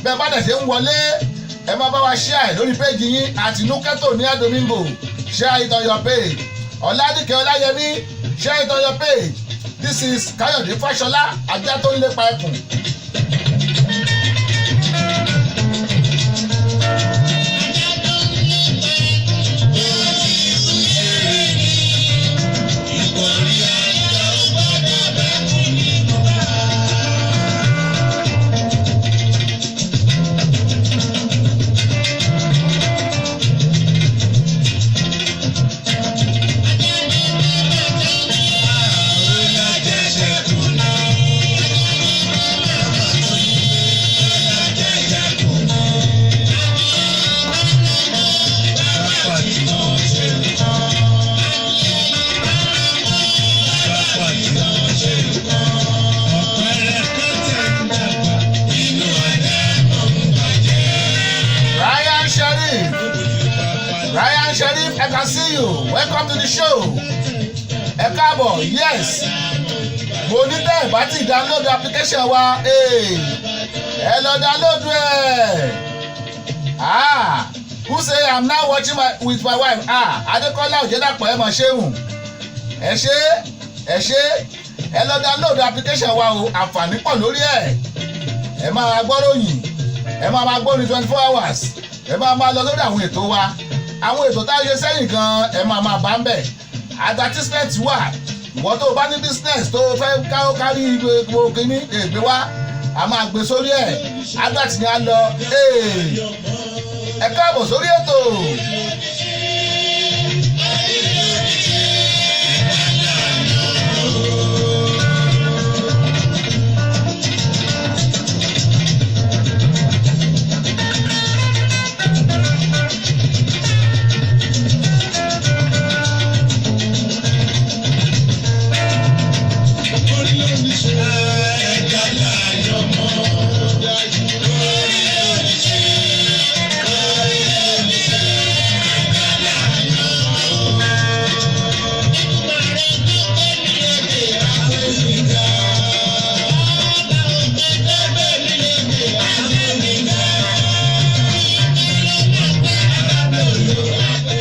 Bẹ́ẹ̀ bá dẹ̀ ṣe ń wọlé, ẹ máa bá wa share lórí page yín. Àtinúkẹ́tò ní Domingo, share it on your page. Ọ̀làdìkẹ́ Ọláyẹmí, share it on your page. This is Káyọ̀dé Fáṣọlá, ajá tó ń lépa ẹkùn. the show. Ẹ káàbọ̀. Yes, mo ní tẹ́ ẹ̀ bá ti download application wa, ẹ lọ download ẹ̀. Ah, who say I'm now watching with my wife? Ah, Adékọ́lá Òjẹ́dàpọ̀, ẹ mọ̀ ṣéhùn, ẹ ṣé, ẹ ṣé. Ẹ lọ download application wa o, àǹfààní pọ̀ lórí ẹ̀. Ẹ máa gbọ́ròyìn, ẹ máa máa gbọ́ ní 24 hours, ẹ máa máa lọ sórí àwọn ètò wa, àwọn ètò tá a ṣe sẹ́yìn gan, ẹ máa máa bá ń bẹ̀. Advertisement wà. Ìwọ tó o bá ní business tó o fẹ́ kárí gbogbo kínní ègbé wa, a máa gbé sórí ẹ̀, advert ni a lọ. Ẹ káàbọ̀ sórí ètò.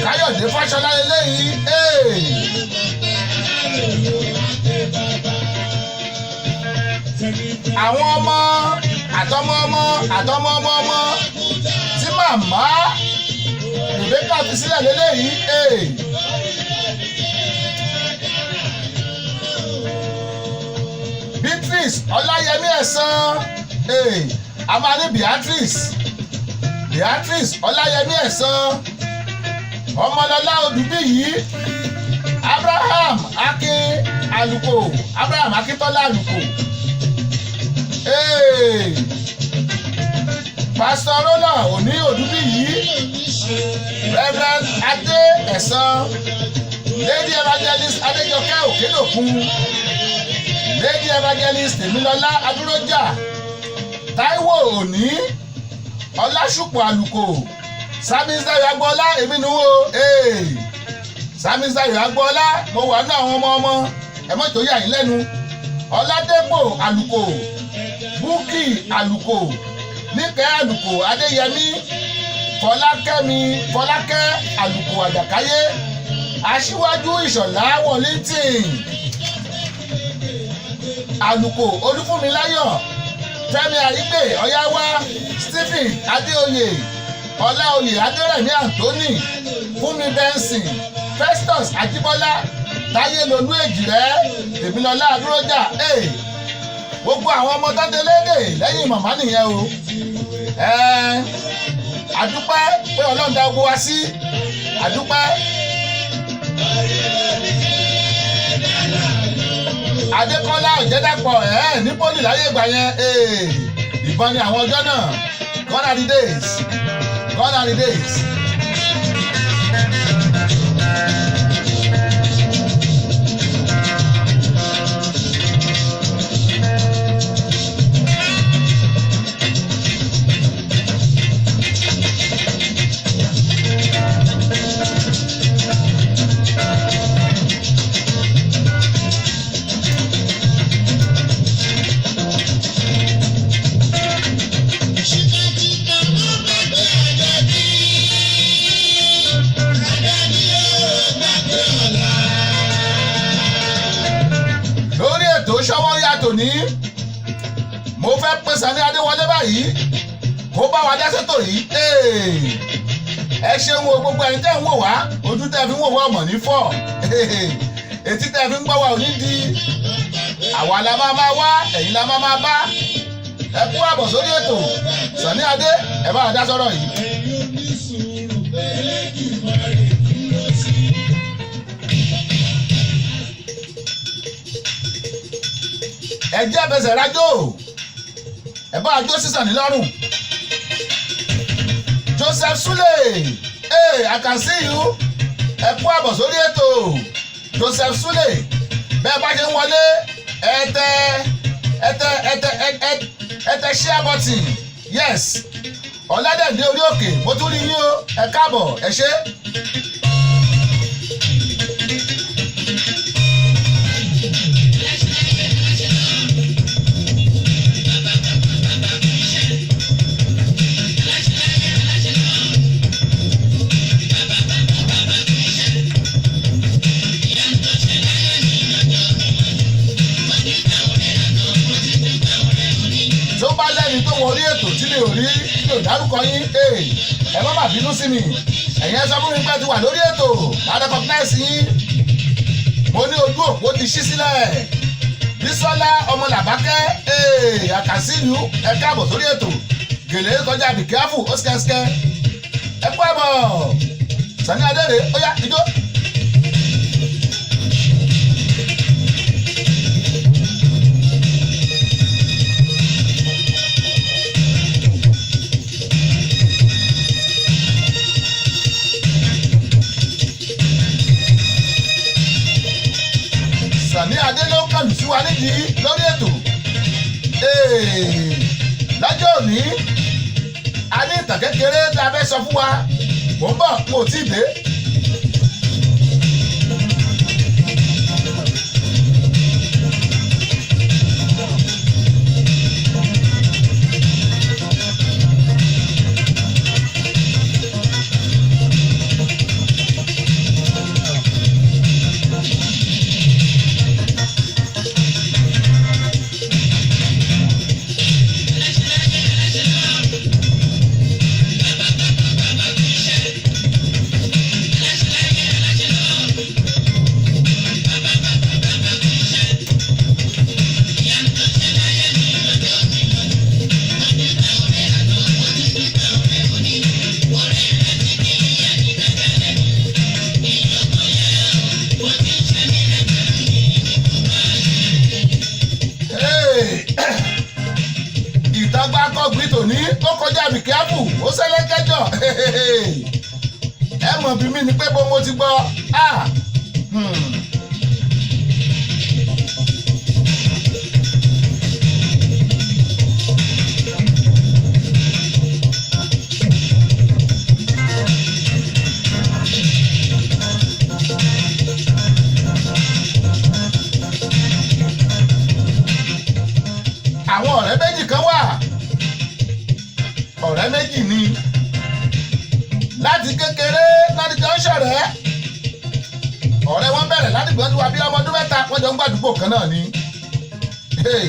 Káyọ̀dé Fáṣọlá eléyìí. Hey! Àwọn ọmọ àtọmọ ọmọ àtọmọ ọmọ ọmọ tí màmá Rebecca fi sílẹ̀ lélẹ́yìí. Hey! Beatrice Ọláyẹmí Ẹ̀sán, hey! A máa ní Beatrice, Beatrice Ọláyẹmí Ẹ̀sán, Ọmọlọlá Odùbíyì, Abraham Akin Aluko, Abraham Akíntọ́lá Aluko, hey! Pastor Roland Òní Odùbíyì, Reverend Adé Ẹ̀sán, Lady Evangelist Adéjọkẹ́ Òkèdòkun, Lady Evangelist Èmilọ́lá Adúrójà, Táíwò Òní, Ọlásùpọ̀ Àlùkò, Samisayo Agboola. Èmi nu o, Samisayo Agboola, mo wà ní àwọn ọmọ ọmọ, ẹ mọ̀ tó yà yín lẹ́nu. Ọládépò Àlùkò, Búkì Àlùkò, Níkẹ́ Àlùkò Adéyẹmí, Fọlákẹ́mi, Fọlákẹ́ Àlùkò Àjàkáyé, Aṣíwájú Ìṣọ̀lá Wọlítìn Àlùkò, Olúfúnmiláyọ̀ Fẹ́mi, Àyígbè Ọ̀yáwá, Stephen Adéoyè, Ọláoyè Adérẹ̀mí, Anthony Fúnmi, Benson Festus, Ajíbọ́lá Táyélolú, Èjìrẹ́ Èmilọ́lá Adúrójà. Ee, gbogbo àwọn ọmọ tọ́tẹ́lédè lẹ́yìn màmá nìyẹn o. Ẹ̀ẹ́, àdúpẹ́ pé Ọlọ́run dá gbogbo wa sí, àdúpẹ́. Adékọ́lá Ọ̀jẹ̀dàpọ̀ ẹ̀ ní poli láyé ìgbà yẹn, ìbọn ni àwọn ọjọ́ náà. Gone are the days, gone are the days. Lórí ètò ṣọwọ́ yàtọ̀ ní, mo fẹ́ pè Sani Adéwọlé báyìí kó bá wa dá sétò yìí. Ẹ ṣeun o, gbogbo ẹ̀yin tẹ́ ń wò wá, ojú tẹ́ fi ń wò wá ọmọ ní fọ́, etí tẹ́ fi ń gbọ́ wa ò ní di. Àwa la máa máa wá, ẹ̀yin la máa máa bá. Ẹ kú àbọ̀ sórí ètò. Sani Adé, ẹ bá wa dá sọ́rọ̀ yìí. Ẹ̀yin onísùúrù, Elédùmarè dúró sí. Ẹ jẹ́ fẹsẹ̀ rájò, ẹ bá àjọ sísàn nílọ́rùn. Joseph Sule, hey, I can see you. Ẹ kú àbọ̀ sórí ètò, Joseph Sule. Bẹ́ẹ̀ bá ṣe ń wọlé, ẹ tẹ, ẹ tẹ, ẹ tẹ, ẹ tẹ share button. Yes, Ọ̀làdẹ̀dẹ orí òkè, mo tún rí yín o, ẹ káàbọ̀, ẹ ṣé. ètò tí mi ò rí, mi ò dárúkọ yín, ẹ má má bínú sí mi. Ẹ̀yin ẹ sọ fún mi pé ti wà lórí ètò, máa recognize yín. Mo ní ojú òpó ti ṣí sílẹ̀. Bísọ́lá ọmọ làbákẹ́, àkàsílù, ẹ káàbọ̀ sórí ètò. Gèlè kọjá bìkẹ́fù ó sikẹ́sikẹ́. Ẹ kú ẹ̀bọ̀ Sani Adére, ó yá ijó. Sani Adé ló ń kàlù sí wa nídìí lórí ètò. Lọ́jọ́ òní a ní ìtàn kékeré tá a fẹ́ sọ fún wa. Mò ń bọ̀, mo ò tí ì dé. Ìtàgbà kọgbìn tòní ó kọjá bìkẹ́fù ó ṣẹlẹ̀ kẹjọ. Ẹ mọ̀ bí mi ni pé bó mo ti gbọ́. Àwọn ọ̀rẹ́ méjì kan wà, ọ̀rẹ́ méjì ni láti kékeré láti jọ ń ṣọ̀rẹ́. Ọ̀rẹ́ wọn bẹ̀rẹ̀ láti gbọ́n tí wà bí ọmọ ọdún 3, wọ́n jọ ń gbàdúgbò kan náà ni. Hey.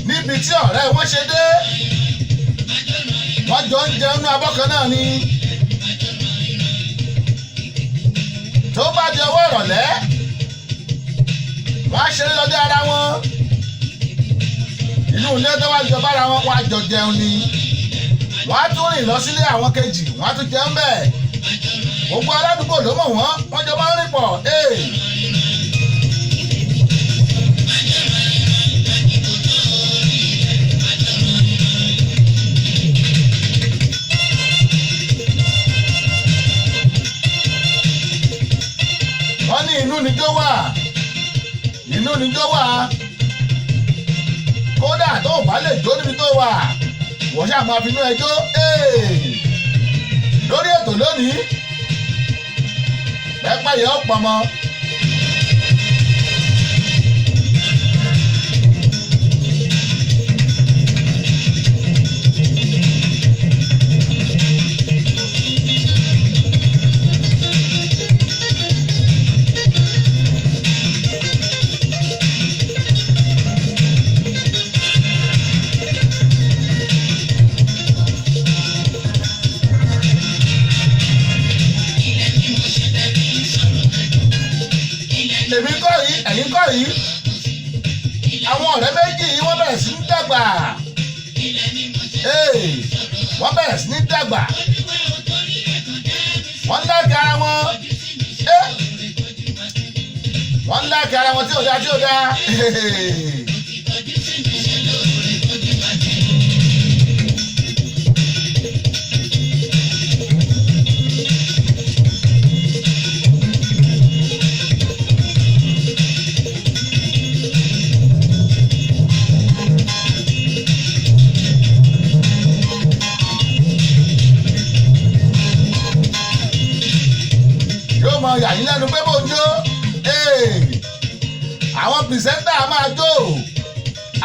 Níbi tí ọ̀rẹ́ wọn ṣe dé, wọ́n jọ ń jẹun ní abọ́ kan náà ni. Tó bá di ọwọ́ ìrọ̀lẹ́, wọ́n á ṣeré lọ́dẹ ara wọn. Inú ilé tó wá jọ bára wọn, wọ́n á jọ jẹun ni. Wọ́n á tún rìn lọ sílé àwọn kejì, wọ́n á tún jẹun bẹ́ẹ̀. Gbogbo aládùúgbò ló mọ̀ wọ́n, wọ́n jọ máa ń rìn pọ̀. Wọ́n ní inú níjó wà, inú níjó wà. Kódà tó o bá lè jó níbi tó wà, wọ́n ṣáà máa fi inú ẹ jó. Lórí ètò lónìí, pẹ́pẹ́ yẹ ọ́ pọnmọ. Èmi kọ́ yìí, ẹ̀yin kọ́ yìí, àwọn ọ̀rẹ́ méjì yìí wọ́n bẹ̀rẹ̀ sí ní dàgbà. Wọ́n bẹ̀rẹ̀ sí ní dàgbà, wọ́n ń láàkì ara wọn. Wọ́n ń láàkì ara wọn tí ò dáa, tí ò dáa. ń jó. Àwọn pìrìsẹ́ńtà máa jó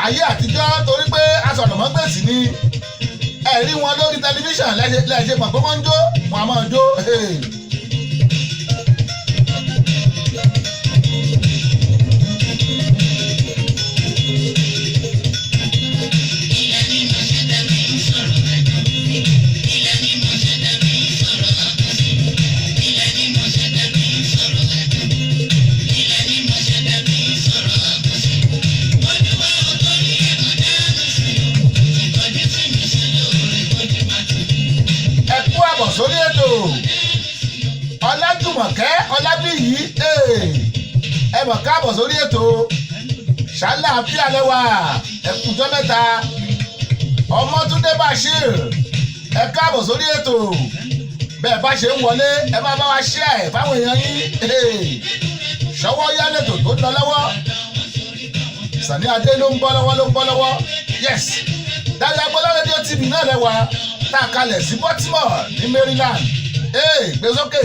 ayé àtijọ́ torí pé asọ̀rọ̀mọ́gbèsì ni ẹ rí wọn lórí tẹlifíṣàn lẹ́ẹ̀ṣẹ̀ mọ̀ pé wọ́n ń jó, wọn a máa jó. Ẹ kú àbọ̀ sórí ètò. Ọlájùmọ̀kẹ́ Ọlábíyí, ẹ mọ̀ káàbọ̀ sórí ètò. Ṣàlàáfíà lẹ́wà, ẹ kújọ́ mẹ́ta. Ọmọtúndé Bashir, ẹ káàbọ̀ sórí ètò. Bẹ́ẹ̀ bá ṣe ń wọlé, ẹ máa bá wa ṣe ẹ̀ fáwọn èèyàn yín. Ṣọwọ́ yálẹ̀tò tó ń lọ lọ́wọ́. Sàní Adé ló ń bọ́ lọ́wọ́, ló ń bọ́ lọ́wọ́. Yes, Dáyọ̀ Agbọ́lá Rédíò TV náà lẹ́wà tá a kalẹ̀ sí Baltimore ní Maryland. Ee, gbé sókè.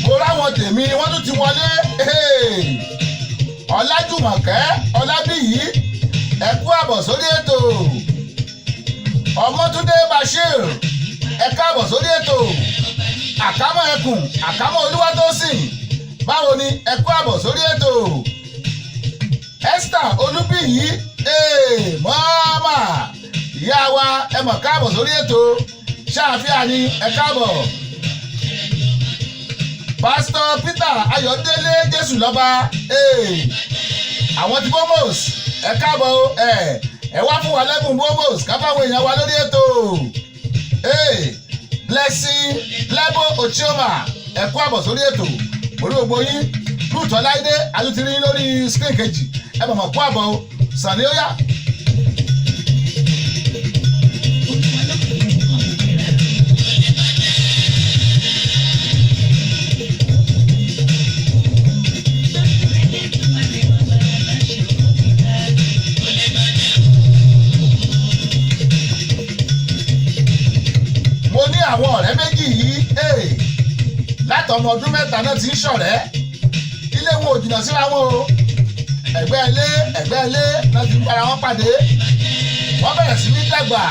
Mo ráwọn tèmi, wọ́n tún ti wọlé. Ọlájùmọ̀kẹ́ Ọlábíyí, ẹ kú àbọ̀ sórí ètò. Ọmọtúndé Bashir, ẹ káàbọ̀ sórí ètò. Àkámọ́ ẹkùn, Àkámọ́ Olúwatósìn, báwo ni? Ẹ kú àbọ̀ sórí ètò. Esther Olúbíyí, mọ́ọ́mà ìyá wa, ẹ mọ̀ káàbọ̀ sórí ètò. Ṣáàfíà ni, ẹ káàbọ̀. Pásítọ̀ Peter Ayọ̀délé Jésù lọ́ba, àwọn ti Bomos, ẹ káàbọ̀ o. Ẹ wá fún wa lẹ́bùn Bomos ká fáwọn èèyàn wa lórí ètò. Blessing Lebo Ochioma, ẹ kú àbọ̀ sórí ètò. Orí gbogbo yín. Ruth Ọláìdé alutiri lórí screen kejì, ẹ mọ̀mọ́ kú àbọ̀ o. Sàní ó yá. Mo ní àwọn ọ̀rẹ́ méjì yìí, látọmọ ọdún 3 náà ti ń ṣọ̀rẹ́. Ilé wọn ò jìnnà síra wọn o, ẹ̀gbẹ́ ilé ẹ̀gbẹ́ ilé náà ti ń bára wọn pàdé. Wọ́n bẹ̀rẹ̀ sí ní dàgbà.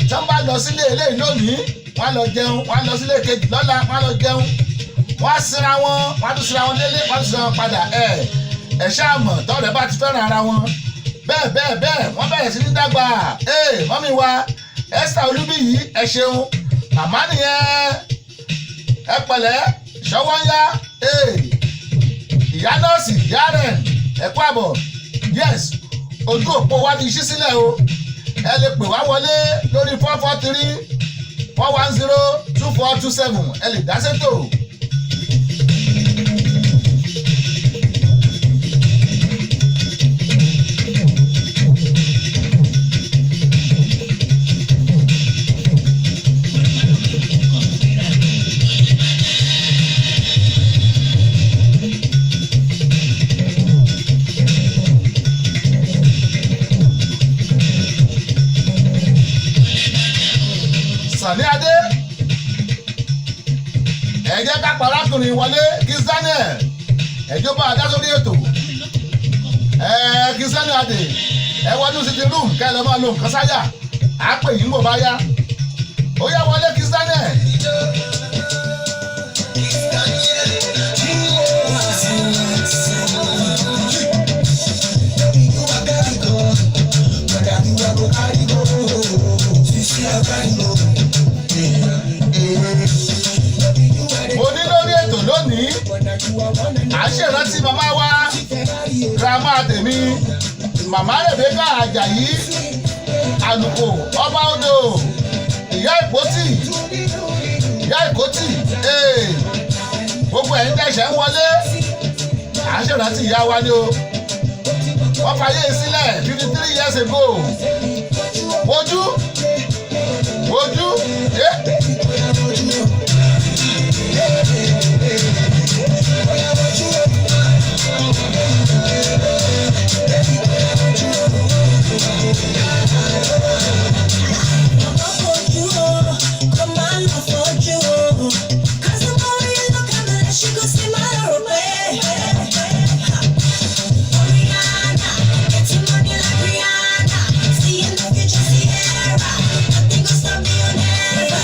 Tí wọ́n bá lọ sílé eléyìí lónìí, wọ́n á lọ jẹun, wọ́n á lọ sílé kejì lọ́la, wọ́n á lọ jẹun, wọ́n á sinra wọn, wọ́n á tún sinra wọn délé, wọ́n á tún sinra wọn padà. Ẹ̀ ẹ̀ ṣáà mọ̀ tọ́rẹ́ bá ti fẹ́ràn ara wọn bẹ́ẹ̀ bẹ́ẹ̀ bẹ́ẹ̀, wọ́n bẹ̀rẹ̀ sí ní dàgbà. Mọ́mí wa Esther Olúbíyí, ẹ ṣeun, màmá nìyẹn, ẹ pẹ̀lẹ́, ṣọwọ́ ń yá. Ìyá nọ́ọ̀sì, ìyá rẹ̀, ẹ kú àbọ̀. Yes, ojú òpó wa ti ṣí sílẹ̀ o. Ẹ lè pè wá wọlé lórí 443-410-2427. Ẹ lè dá sétò. Sàní Adé, ẹ jẹ́ ká parákùnrin wọlé, Kiss Daniel, ẹjọ́ bá a dá sórí ètò. Ẹ Kiss Daniel Adé. Ẹ wọnú sitting room kẹ́ ẹ lọ máa lo nǹkan sáyà. À á pè yín bò bá yá. Ó yá, wọlé, Kiss Daniel. Mo ní lórí ètò lónìí, à ń ṣèrántí màmá wa, grandma tèmi, Màmá Rebecca Ajayi Àlùkò Ọba Odò, Ìyá Ìpótì, Ìyá Ìkótì. Ee, gbogbo ẹ̀yin tẹ̀sẹ̀ ń wọlé, à ń ṣèrántí ìyá wa ni o. Wọ́n fàyè sílẹ̀ 53 years ago. Wojú wojú ẹ. Fojú o, kò máa lọ fojú o. 'Cause the more you look at me, the less you go see my rò pé. Rihanna, getting money like Rihanna. See in the future, Sierra. Nothing gonna stop me on ever.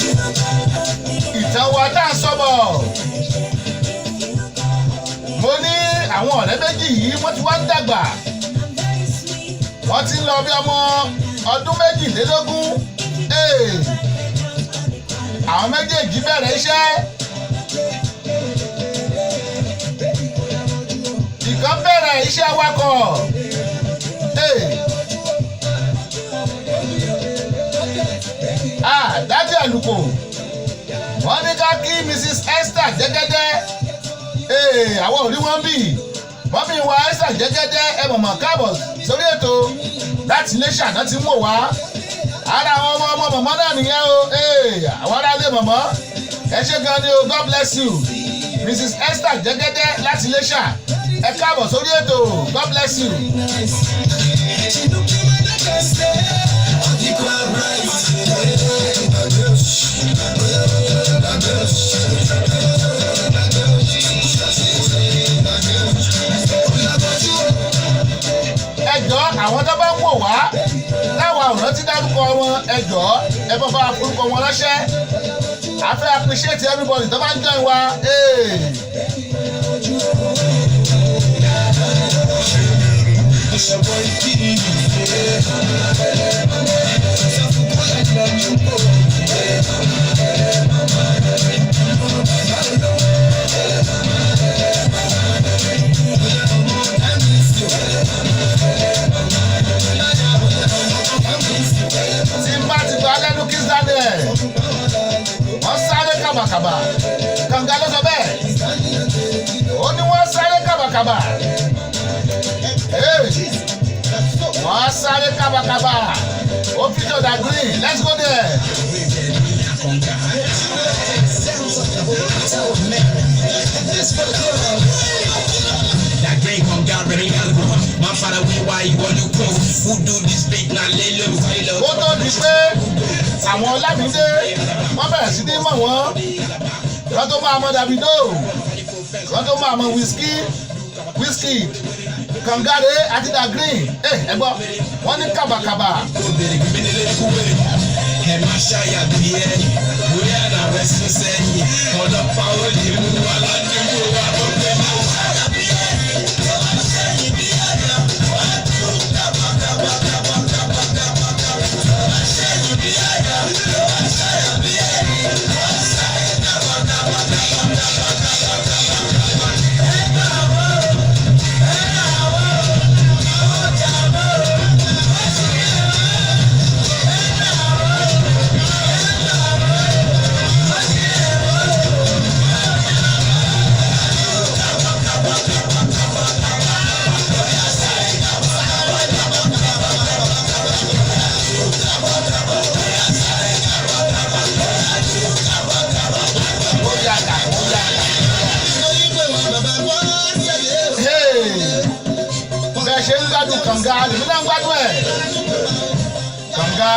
You gon' love me. Ìtàn wa tá a sọ bọ̀, mo ní àwọn ọ̀rẹ́ méjì yìí, wọ́n ti wá ń dàgbà. I'm very sweet. Wọ́n ti ń lọ bí ọmọ ọdún 22. Ee, àwọn méjèèjì bẹ̀rẹ̀ iṣẹ́. Ìkan bẹ̀rẹ̀ iṣẹ́ awakọ̀. Ee. Ah, dájú Àlùkò, wọ́n ní ká kí Mrs Esther Jẹ́gẹ́dẹ́. Ee, àwọn ò rí wọn bì. Mummy wa Esther Jẹ́gẹ́dẹ́, ẹ mọ̀mọ́ káàbọ̀ sórí ètò. Láti Iléṣà náà ti ń wò wá. Ara àwọn ọmọ ọmọ mọ̀mọ́ náà nìyẹn o. Ee, àwọn ará ilé mọ̀mọ́, ẹ ṣé gan ni o. God bless you, Mrs Esther Jẹ́gẹ́dẹ́ láti Iléṣà. Ẹ káàbọ̀ sórí ètò. God bless you. She look in my dark and say, the crowd right. Ẹ jọ̀ọ́, àwọn tó bá ń wò wá táwa ò rántí dárúkọ wọn, ẹ jọ̀ọ́, ẹ bá bá forúkọ wọn ránṣẹ́. A fẹ́ appreciate everybody tó bá ń join wa. Hey. It's your boy P. Tí n bá ti gba lẹ́nu Kiss Daniel, wọ́n sáré kàbàkàbà. Kànga ló sọ bẹ́ẹ̀, ó ní wọ́n sáré kàbàkàbà. Hey. Wọ́n sáré kàbàkàbà. Ó fi jọ̀dá green. Let's go there. That green come down, ready now. My father, we why you want to go? Who do this big now? Lay low, lay low. Kó tó di pé àwọn Ọlámídé wọ́n bẹ̀rẹ̀ sí ní mọ̀ wọ́n, kán tó máa mọ Davido, kán tó máa mọ Wizkid, Wizkid, Kàngàdé àti Da Green. Ẹ ẹ gbọ́, wọ́n ní kàbàkàbà. Ẹ má ṣàyà bí ẹni bóyá náà rẹ sún sẹ́yìn, ọlọ́pàá ó lè mú wa ládùúgbò wa tó pé máa ṣàyà bí ẹni tó bá ṣẹ́yìn bí ẹ̀yà wá tó kàbàkàbàkàbàkàbà tó bá ṣẹ́yìn bí ẹ̀yà tó bá ṣàyà bí ẹni tó bá ṣàyà kàbàkàbàkàbàkàbàkàbà. Ẹ gbà wọ́n, ẹ rà wọ́n, àwọn jà wọ́n, wọ́n sì yẹ wọ́n. Ẹ rà wọ́n, ẹ gbà wọ́n, wọ́n sì yẹ wọ́n. Ó yàgà, ó yàgà. Hey! Bẹ́ẹ̀ ṣe ń gbádùn kànga, lèmi náà ń gbádùn ẹ̀. Kànga.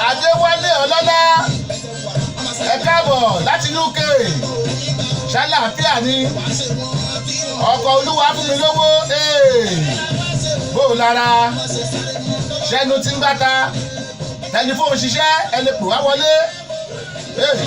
Adéwálé Ọlọ́lá, ẹ káàbọ̀ láti UK. Ṣàlàáfíà ni. Ọkọ̀ olúwa fún mi lówó. Bó o lára ṣẹ́nu tí ń gbáta tẹlifóònù ṣiṣẹ́, ẹ lè pè wá wọlé. Hey.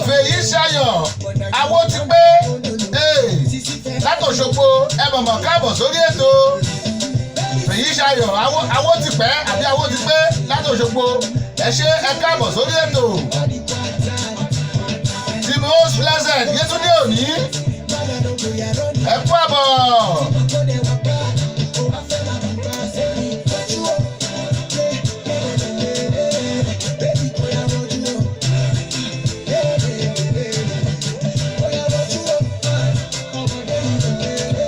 Fèyí ṣayọ̀ awó ti pé látòṣogbo, ẹ mọ̀mọ́ káàbọ̀ sórí ètò. Fèyí ṣayọ̀ awó ti pẹ́ àbí awó ti pé látòṣogbo, ẹ ṣé, ẹ káàbọ̀ sórí ètò. The most blessed Yétúndé òní, ẹ kú àbọ̀.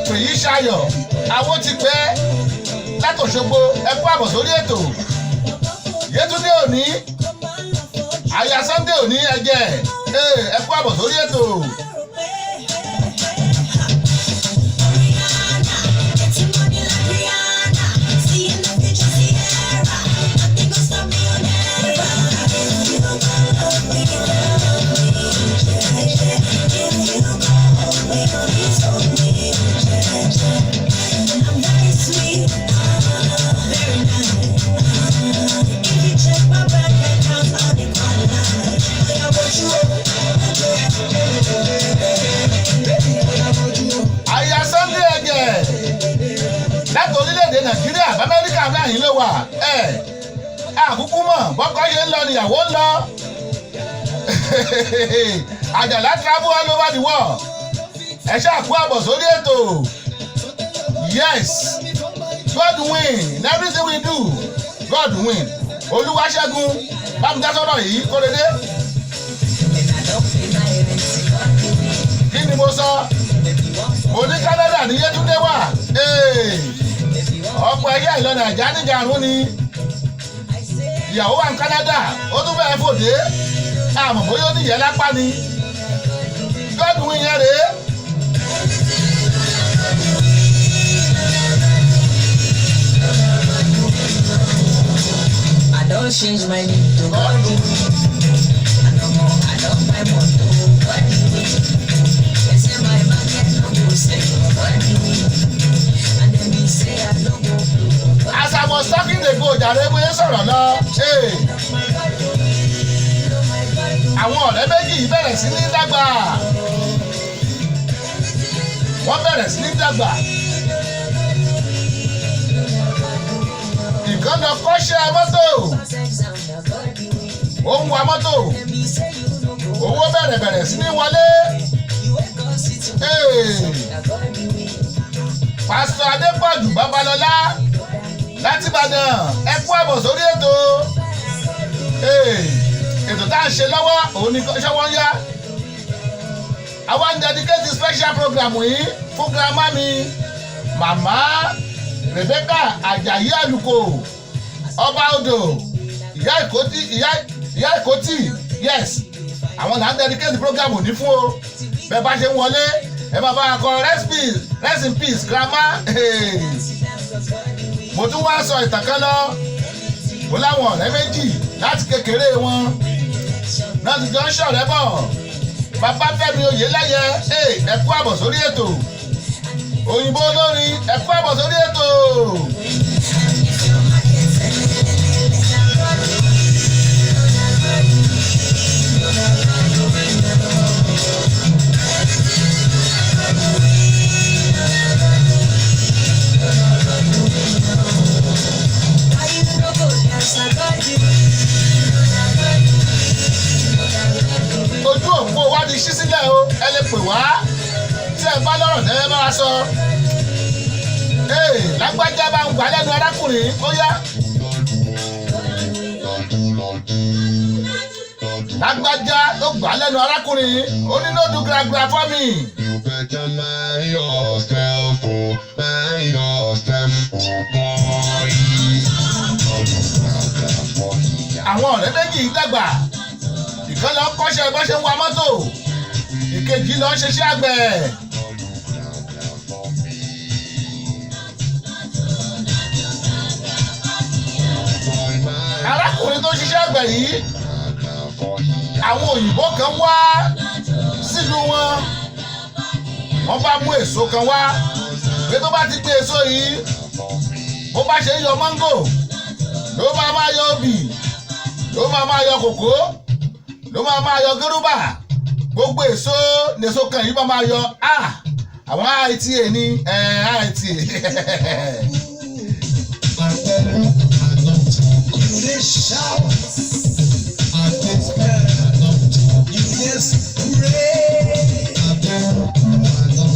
Fèyí ṣayọ̀ awó ti pẹ́ látòṣogbo, ẹ kú àbọ̀ sórí ètò. Yétúndé òní, àyà Sunday òní, ẹjẹ ẹ kú àbọ̀ sórí ètò. I'm very sweet, very nice. If you check my bank account, I'll be qualified. I want you. Àyà Sunday ẹjẹ láti orílẹ̀-èdè Nàìjíríà, Amẹ́ríkà báyìí ló wà. Ẹ àkúkú mọ̀ bọ́kọ ṣe ń lọ níyàwó ń lọ. Àjàlá travel all over the world, ẹ ṣáà kú àbọ̀ sórí ètò. Yes, God win in everything we do, God win. Olúwaṣẹ́gun bámidásọ́rọ̀ yìí kórede. Kí ni mo sọ? Mo ní Canada ní Yétúndé wà. Ọ̀pọ̀ ẹ̀yà ìlànà àjà níjàrún ni ìyàwó wà ní Canada, ó tún fẹ́ẹ́ fòdé, àmọ́ bóyá ó níyẹn lápá ni. God win yẹn rèé. I don't change my name to God. I no more, I don't buy moto. God win. They say my market no go sell. God win. And then they say I no go blow. As I was talking dey go jàre, bóyá sọ̀rọ̀ lọ. Hey. My God win, oh my God win. Àwọn ọ̀rẹ́ méjì yìí bẹ̀rẹ̀ sí ní dàgbà, wọ́n bẹ̀rẹ̀ sí ní dàgbà. Ìkan lọ kọ́ṣẹ́ mọ́tò, Pass exam, na God win. ó ń wa mọ́tò, Them be say you no go. owó bẹ̀rẹ̀ sí ní wọlé. You wake up sitting. Hey. Na God win. Pásítọ̀ Adépọ̀jù Babalọ́lá láti Ìbàdàn, ẹ kú àbọ̀ sórí ètò. Hey, ètò tá à ń ṣe lọ́wọ́ òun ni ṣọ́wọ́ ń yá. Àwa ń dedicate special program yìí fún grandma mi, màmá Rebecca Ajayi Aluko, ọba odò ìyá Ìkótì, ìyá Ìkótì. Yes, àwọn là ń dedicate program òní fún o. Bẹ́ẹ̀ bá ṣe ń wọlé, ẹ bá bá a kọ rest peace, rest in peace, grandma. Hey. Mo tún wá sọ ìtàn kan lọ. Mo láwọn ọ̀rẹ́ méjì láti kékeré wọn náà ti jọ ń ṣọ̀rẹ́ bọ̀. Bàbá Fẹ́mi Oyèlẹ́yẹ, ẹ kú àbọ̀ sórí ètò. Òyìnbó olórin, ẹ kú àbọ̀ sórí ètò. Why you no go dance? Na God win. Ojú òpó wa ti ṣí sílẹ̀ o, ẹ lè pè wá tí ẹ bá lọ́rọ̀ tẹ́lẹ̀ bá wa sọ. Ee, lágbájá bá ń gbà lẹ́nu arákùnrin ó yá. Lágbájá ló gbà á lẹ́nu arákùnrin yìí, ó ní no do gragra for me. You better mind yourself, oh, mind yourself, oh boy. Don't do gragra for here. Àwọn ọ̀rẹ́ méjì yìí dàgbà. Ìkan lọ kọ́ṣẹ́ bó ṣe ń wa mọ́tò, ìkejì lọ ń ṣiṣẹ́ àgbẹ̀. Don't do gragra for me. Boy, mind Arákùnrin tó ń ṣiṣẹ́ àgbẹ̀ yìí, gragra for here. àwọn òyìnbó kan wá sílùú wọn, wọ́n bá mú èso kan wá pé tó bá ti gbé èso yìí, bó bá ṣe ń yọ máńgò ló máa máa yọ obì, ló máa máa yọ kòkó, ló máa máa yọ gírúbà, gbogbo èso lèso kan yìí máa máa yọ. Ah, àwọn IITA ní IITA. You dey shout, I dey spare, you dey spray,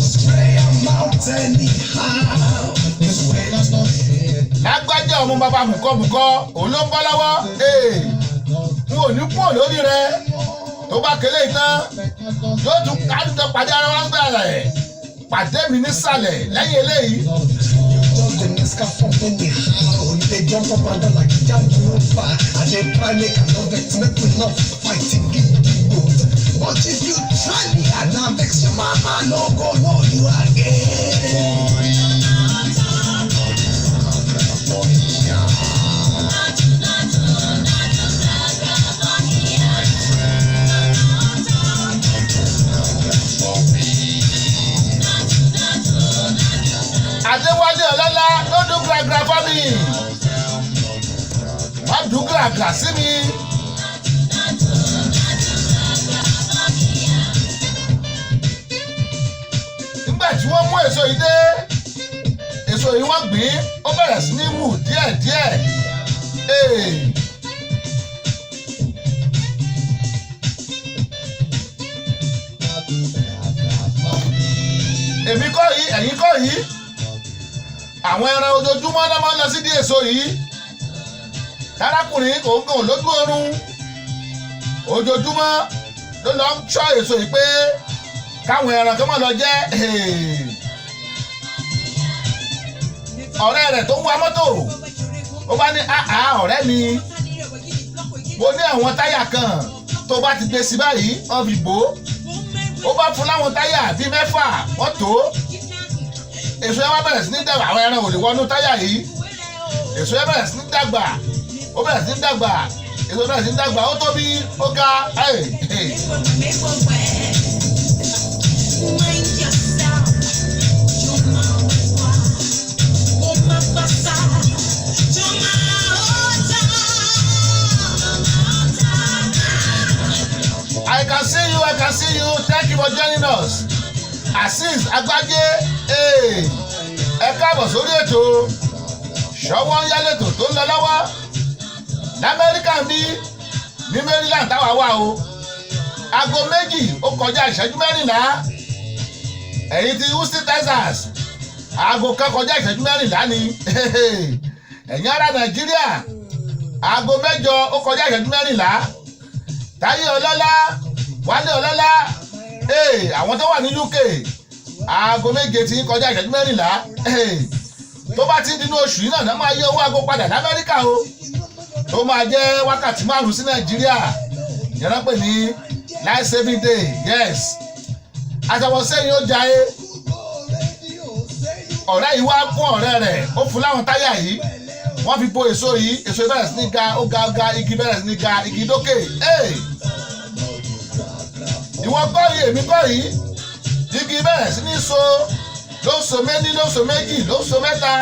spray am out anyhow. Lágbájá ọmọ bàbá mùkọ́mùkọ́ òun ló ń bọ́ lọ́wọ́. Ee, n ò ní kúrò lórí rẹ. Tó bá kélé tán, yóò tún kádùjọ pàdé ara wa ń gbàrẹ̀, pàdé mi nísàlẹ̀ lẹ́yìn eléyìí. You just dey miscast anyhow. You dey jump up and down like Jaguar. I dey try make I no vex, make we no fight gidigbo. But if you try me and I vex, your mama no go know you again. For here. For me. Adéwálé Ọlọ́lá ló dún gragra fún mi, má dún gragra sí mi. Nígbà tí wọ́n mú èso yìí dé, èso yìí wọ́n gbìn, ó bẹ̀rẹ̀ sí ní wù díẹ̀díẹ̀. Ee. Èmi kọ́ yìí, ẹ̀yin kọ́ yìí, àwọn ẹran ojoojúmọ́ náà máa ń lọ sí di èso yìí. Tarákùnrin kò ń gàn lójú oorun, ojoojúmọ́ ló lọ ń ṣọ́ èso yìí pé káwọn ẹran kan máa lọ jẹ. Ọ̀rẹ́ rẹ̀ tó ń wa mọ́tò, ó bá ní, "Àá, ọ̀rẹ́ mi, mo ní àwọn táyà kan tó bá ti gbé sí báyìí, wọ́n fi bò ó." Ó bá fún láwọn táyà bíi mẹ́fà, wọ́n tó èso yẹn wá bẹ̀rẹ̀ sí ní dàgbà. Àwọn ẹran ò lè wọnú táyà yìí. Èso yẹn bẹ̀rẹ̀ sí ní dàgbà, ó bẹ̀rẹ̀ sí ní dàgbà, èso bẹ̀rẹ̀ sí ní dàgbà, ó tóbi, ó ga. Ẹ̀, ẹ̀. Mind yourself, you're my oh my basa, you're my ota. I can see you, I can see you. Thank you for joining us. Azeez Agbájé, hey, ẹ káàbọ̀ sórí ètò Ṣọwọ́ ń yálẹ̀tò tó ń lọ lọ́wọ́ l'Amẹ́ríkà ń bí ní Maryland táwa wà o. Aago 2 ó kọjá ìṣẹ́jú 14. Ẹ̀yin ti Houston, Texas, aago 1 kọjá ìṣẹ́jú 14 ni. Ẹ̀yin ará Nàìjíríà, aago 8 ó kọjá ìṣẹ́jú 14. Táyé Ọlọ́lá, Wálé Ọlọ́lá, ee, àwọn tó wà ní UK, aago 7 ti ń kọjá ìṣẹ́jú 14. Ee, tó bá ti ń dínú oṣù yìí náà máa yí owó aago padà l'Amẹ́ríkà o, tó máa jẹ́ wákàtí 5 sí Nàìjíríà. Ìyẹn náà pè ní life saving day. Yes, àtàwọn sẹ́yìn ó jayé. Ọ̀rẹ́ yìí wá fún ọ̀rẹ́ rẹ̀, ó fún láwọn táyà yìí, wọ́n fi bo èso yìí. Èso yìí bẹ̀rẹ̀ sí ní ga, ó ga, ó ga, igi bẹ̀rẹ̀ sí ní ga, igi dókè. Ee, ìwọ kọ́ yìí, èmi kọ́ yìí, igi bẹ̀rẹ̀ sí ní so, ló so méní, ló so méjì, ló so mẹ́ta,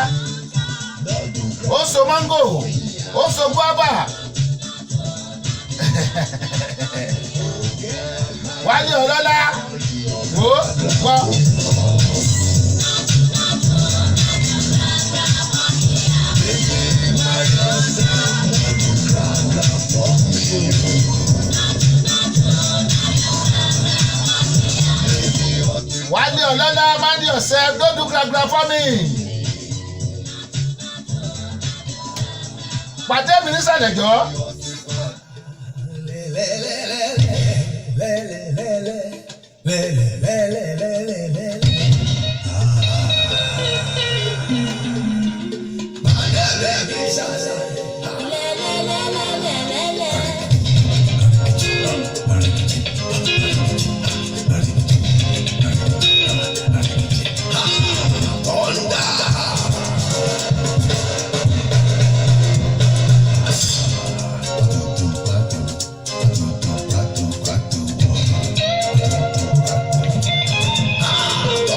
ó so máńgò, ó so guava. Wálé Ọlọ́lá, wò ó gbọ́. Wálé Ọlọ́lá, mind yourself, don't do gragra for me. Pàdé mi nísàlẹ̀ jọ.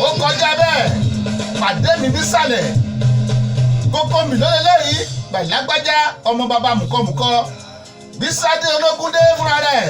Ó kọjá bẹ́ẹ̀, pàdé mi nísàlẹ̀ kókó mi lólélẹ́yìí pẹ̀lágbájá ọmọ bàbá mùkọ́mùkọ́ Bísádé Ológúndé fúnra rẹ̀.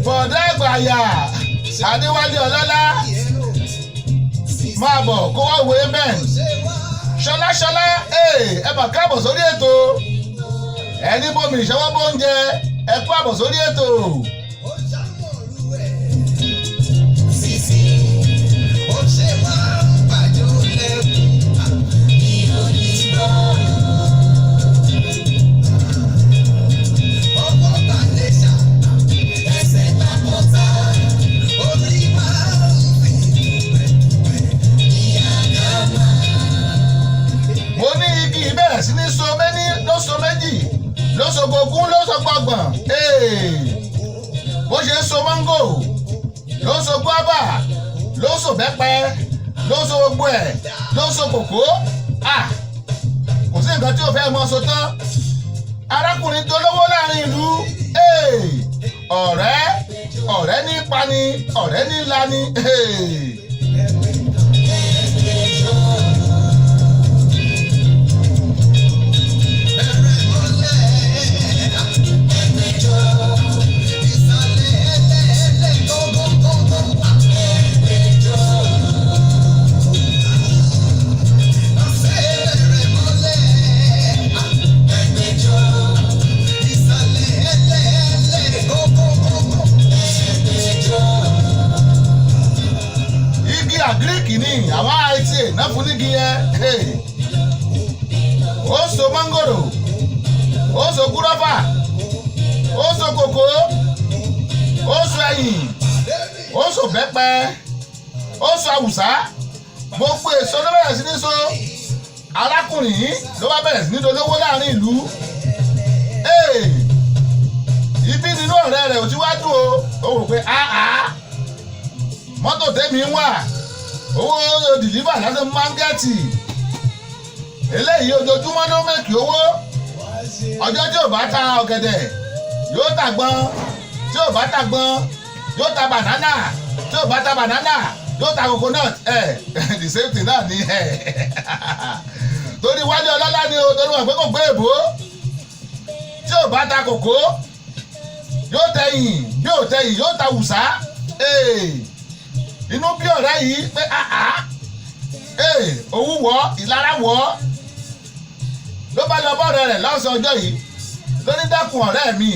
Bọ̀dá àgbàyà Adéwálé Ọlọ́lá, máa bọ̀ kó wá wo amen. Ṣọlá ṣọlá, ẹ mà káàbọ̀ sórí ètò. Ẹni bomi ìṣọwọ́ bóúnjẹ, ẹ kú àbọ̀ sórí ètò. Mo ní igi yìí bẹ̀rẹ̀ sí ní so méní, ló so méjì, ló so gogún, ló so gbọ̀ngbọ̀n. Bó ṣe ń so máńgò ló so guava, ló so bẹ́pẹ, ló so gbogbo ẹ̀, ló so kòkó. Ah, kò sí nǹkan tí ò fẹ́ mọ so tán. Arákùnrin tó lówó láàrin ìlú. Ọ̀rẹ́ ọ̀rẹ́ ní pani, ọ̀rẹ́ ní lani. Igi àgíríkì ni àwọn àìtì náà fún nígi yẹn. Ó so mángòrò, ó so gúrọ́fà, ó so kòkó, ó so ẹyìn, ó so bẹ́pẹ, ó so àwùsá. Gbogbo èso ló bẹ̀rẹ̀ sí ní so. Arákùnrin yìí ló bá bẹ̀rẹ̀ sí ní dolówó láàrin ìlú. Ibi nínú ọ̀rẹ́ rẹ̀ ò ti wá dùn o. Ó wò pé áá, mọ́tò tẹ́mi ń wà, owó dìlífà lásán máa ń gẹ̀ẹ́tì eléyìí, ojoojúmọ́ ló mẹ́kì owó. Ọjọ́ tí ò bá ta ọ̀gẹ̀dẹ̀ yóò ta gbọ́n, tí ò bá ta gbọ́n yóò ta bànánà, tí ò bá ta bànánà yóò ta coconut. Ẹ the same thing náà ni ẹ torí Wálé Ọlọ́lá ni o, torí wọn pé kò gbé èbó. Tí ò bá ta kòkó yóò tẹ̀yìn, bí ò tẹ̀yìn yóò ta wùsá. Inú bí ọ̀rẹ́ yìí pé àá, owú wọ̀, ìlara wọ̀, ló bá lọ bọ́ọ̀rẹ́ rẹ̀ lọ́sàn ọjọ́ yìí, ló ní, "Dákun ọ̀rẹ́ mi,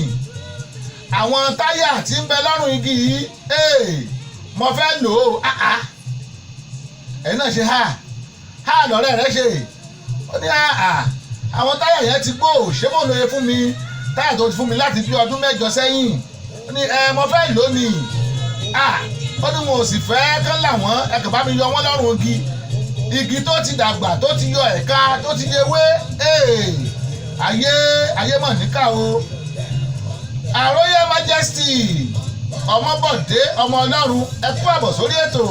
àwọn táyà tí ń bẹ lọ́rùn igi yìí, mo fẹ́ lò ó." Àá, ẹ̀yin náà ṣe ha ha lọ́rẹ́ rẹ̀ ṣe. Ó ní, "Àá, àwọn táyà yẹn ti gbó, ṣé mo lóye fún mi táyà tó ti fún mi láti bí ọdún 8 sẹ́yìn?" Ó ní, "Ẹ mo fẹ́ lò ó ni." À, ó ní, "Wọn ò sì fẹ́ kán làwọn, ẹ kàn bá mi yọ wọ́n lọ́rùn igi, igi tó ti dàgbà, tó ti yọ ẹ̀ka, tó ti yewé." Ayé ayé mọ̀ níkà o. Àròyé Majesty Ọmọbọ̀dé ọmọ Ọlọ́run, ẹ kú àbọ̀ sórí ètò.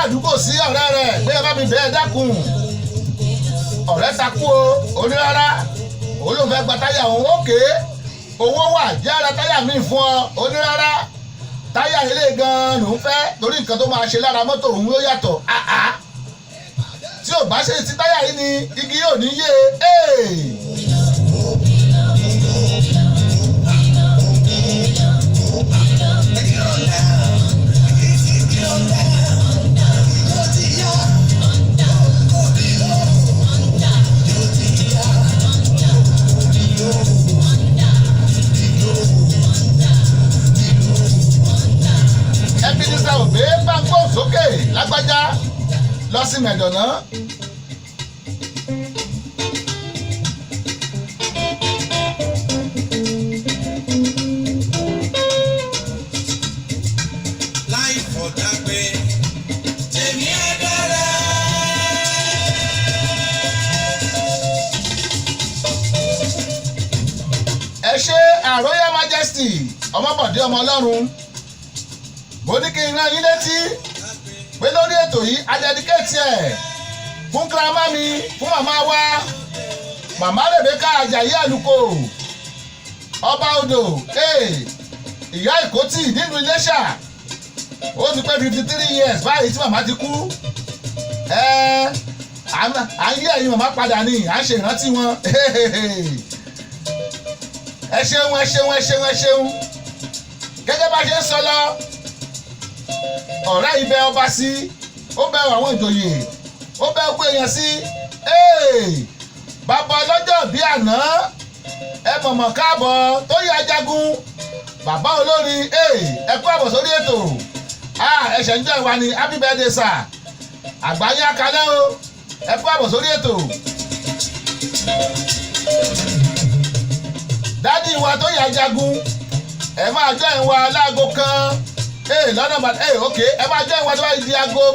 àdúgbò sí ọ̀rẹ́ rẹ̀ pé ẹ bá mi bẹ́ẹ̀ dákun. Ọ̀rẹ́ takú o, onírárá òun ló fẹ́ gba táyà òun. Òkè owó wà, jẹ́ ara táyà míì fún ọ. Onírárá, táyà ilé gan-an lòún fẹ́, torí nǹkan tó máa ṣe lára mọ́tò òun ló yàtọ̀. Àá tí ò bá ṣe ti táyà yìí ni igi yóò ní yé e. Ebenezer Obey bá ń gbóhùn sókè lágbájá lọ sí mẹ̀dọ̀nà. Láì fọ̀dá pé tèmi á dára. Ẹ ṣe Royal Majesty Ọmọbọ̀dé ọmọ Ọlọ́run. Mo ní kí n rán yín létí pé lórí ètò yìí, a dedicate ẹ̀ fún grandma mi, fún màmá wa, Màmá Rebecca Ajayi Àlùkò Ọba Odò, ìyá Ìkótì nílùú Iléṣà. Ó ti pé 53 years báyìí tí màmá ti kú. Ẹ à ń yí ẹ̀yin màmá padà ní à ń ṣe ìrántí wọn. Ẹ ṣeun, ẹ ṣeun, ẹ ṣeun, ẹ ṣeun. Gẹ́gẹ́ bá ṣe ń sọ lọ, ọ̀rẹ́ ibẹ̀ ọba sí, ó bẹ àwọn ìjòyè, ó bẹ gbogbo èèyàn sí. Bàbá ọlọ́jọ́ bí àná, ẹ mọ̀mọ́ káàbọ̀ tó yẹ ajagun, bàbá olórin, ẹ kú àbọ̀ sórí ètò. Ẹ̀ṣẹ̀ ń jọ ìwà ni. Happy birthday, sir. Àgbáyé akalẹ́ o. Ẹ kú àbọ̀ sórí ètò. Daddy wa tó yẹ ajagun, ẹ máa jọ ìwà láago kan lọ́nà bá. Ok, ẹ máa jọ ìwà tó bá di aago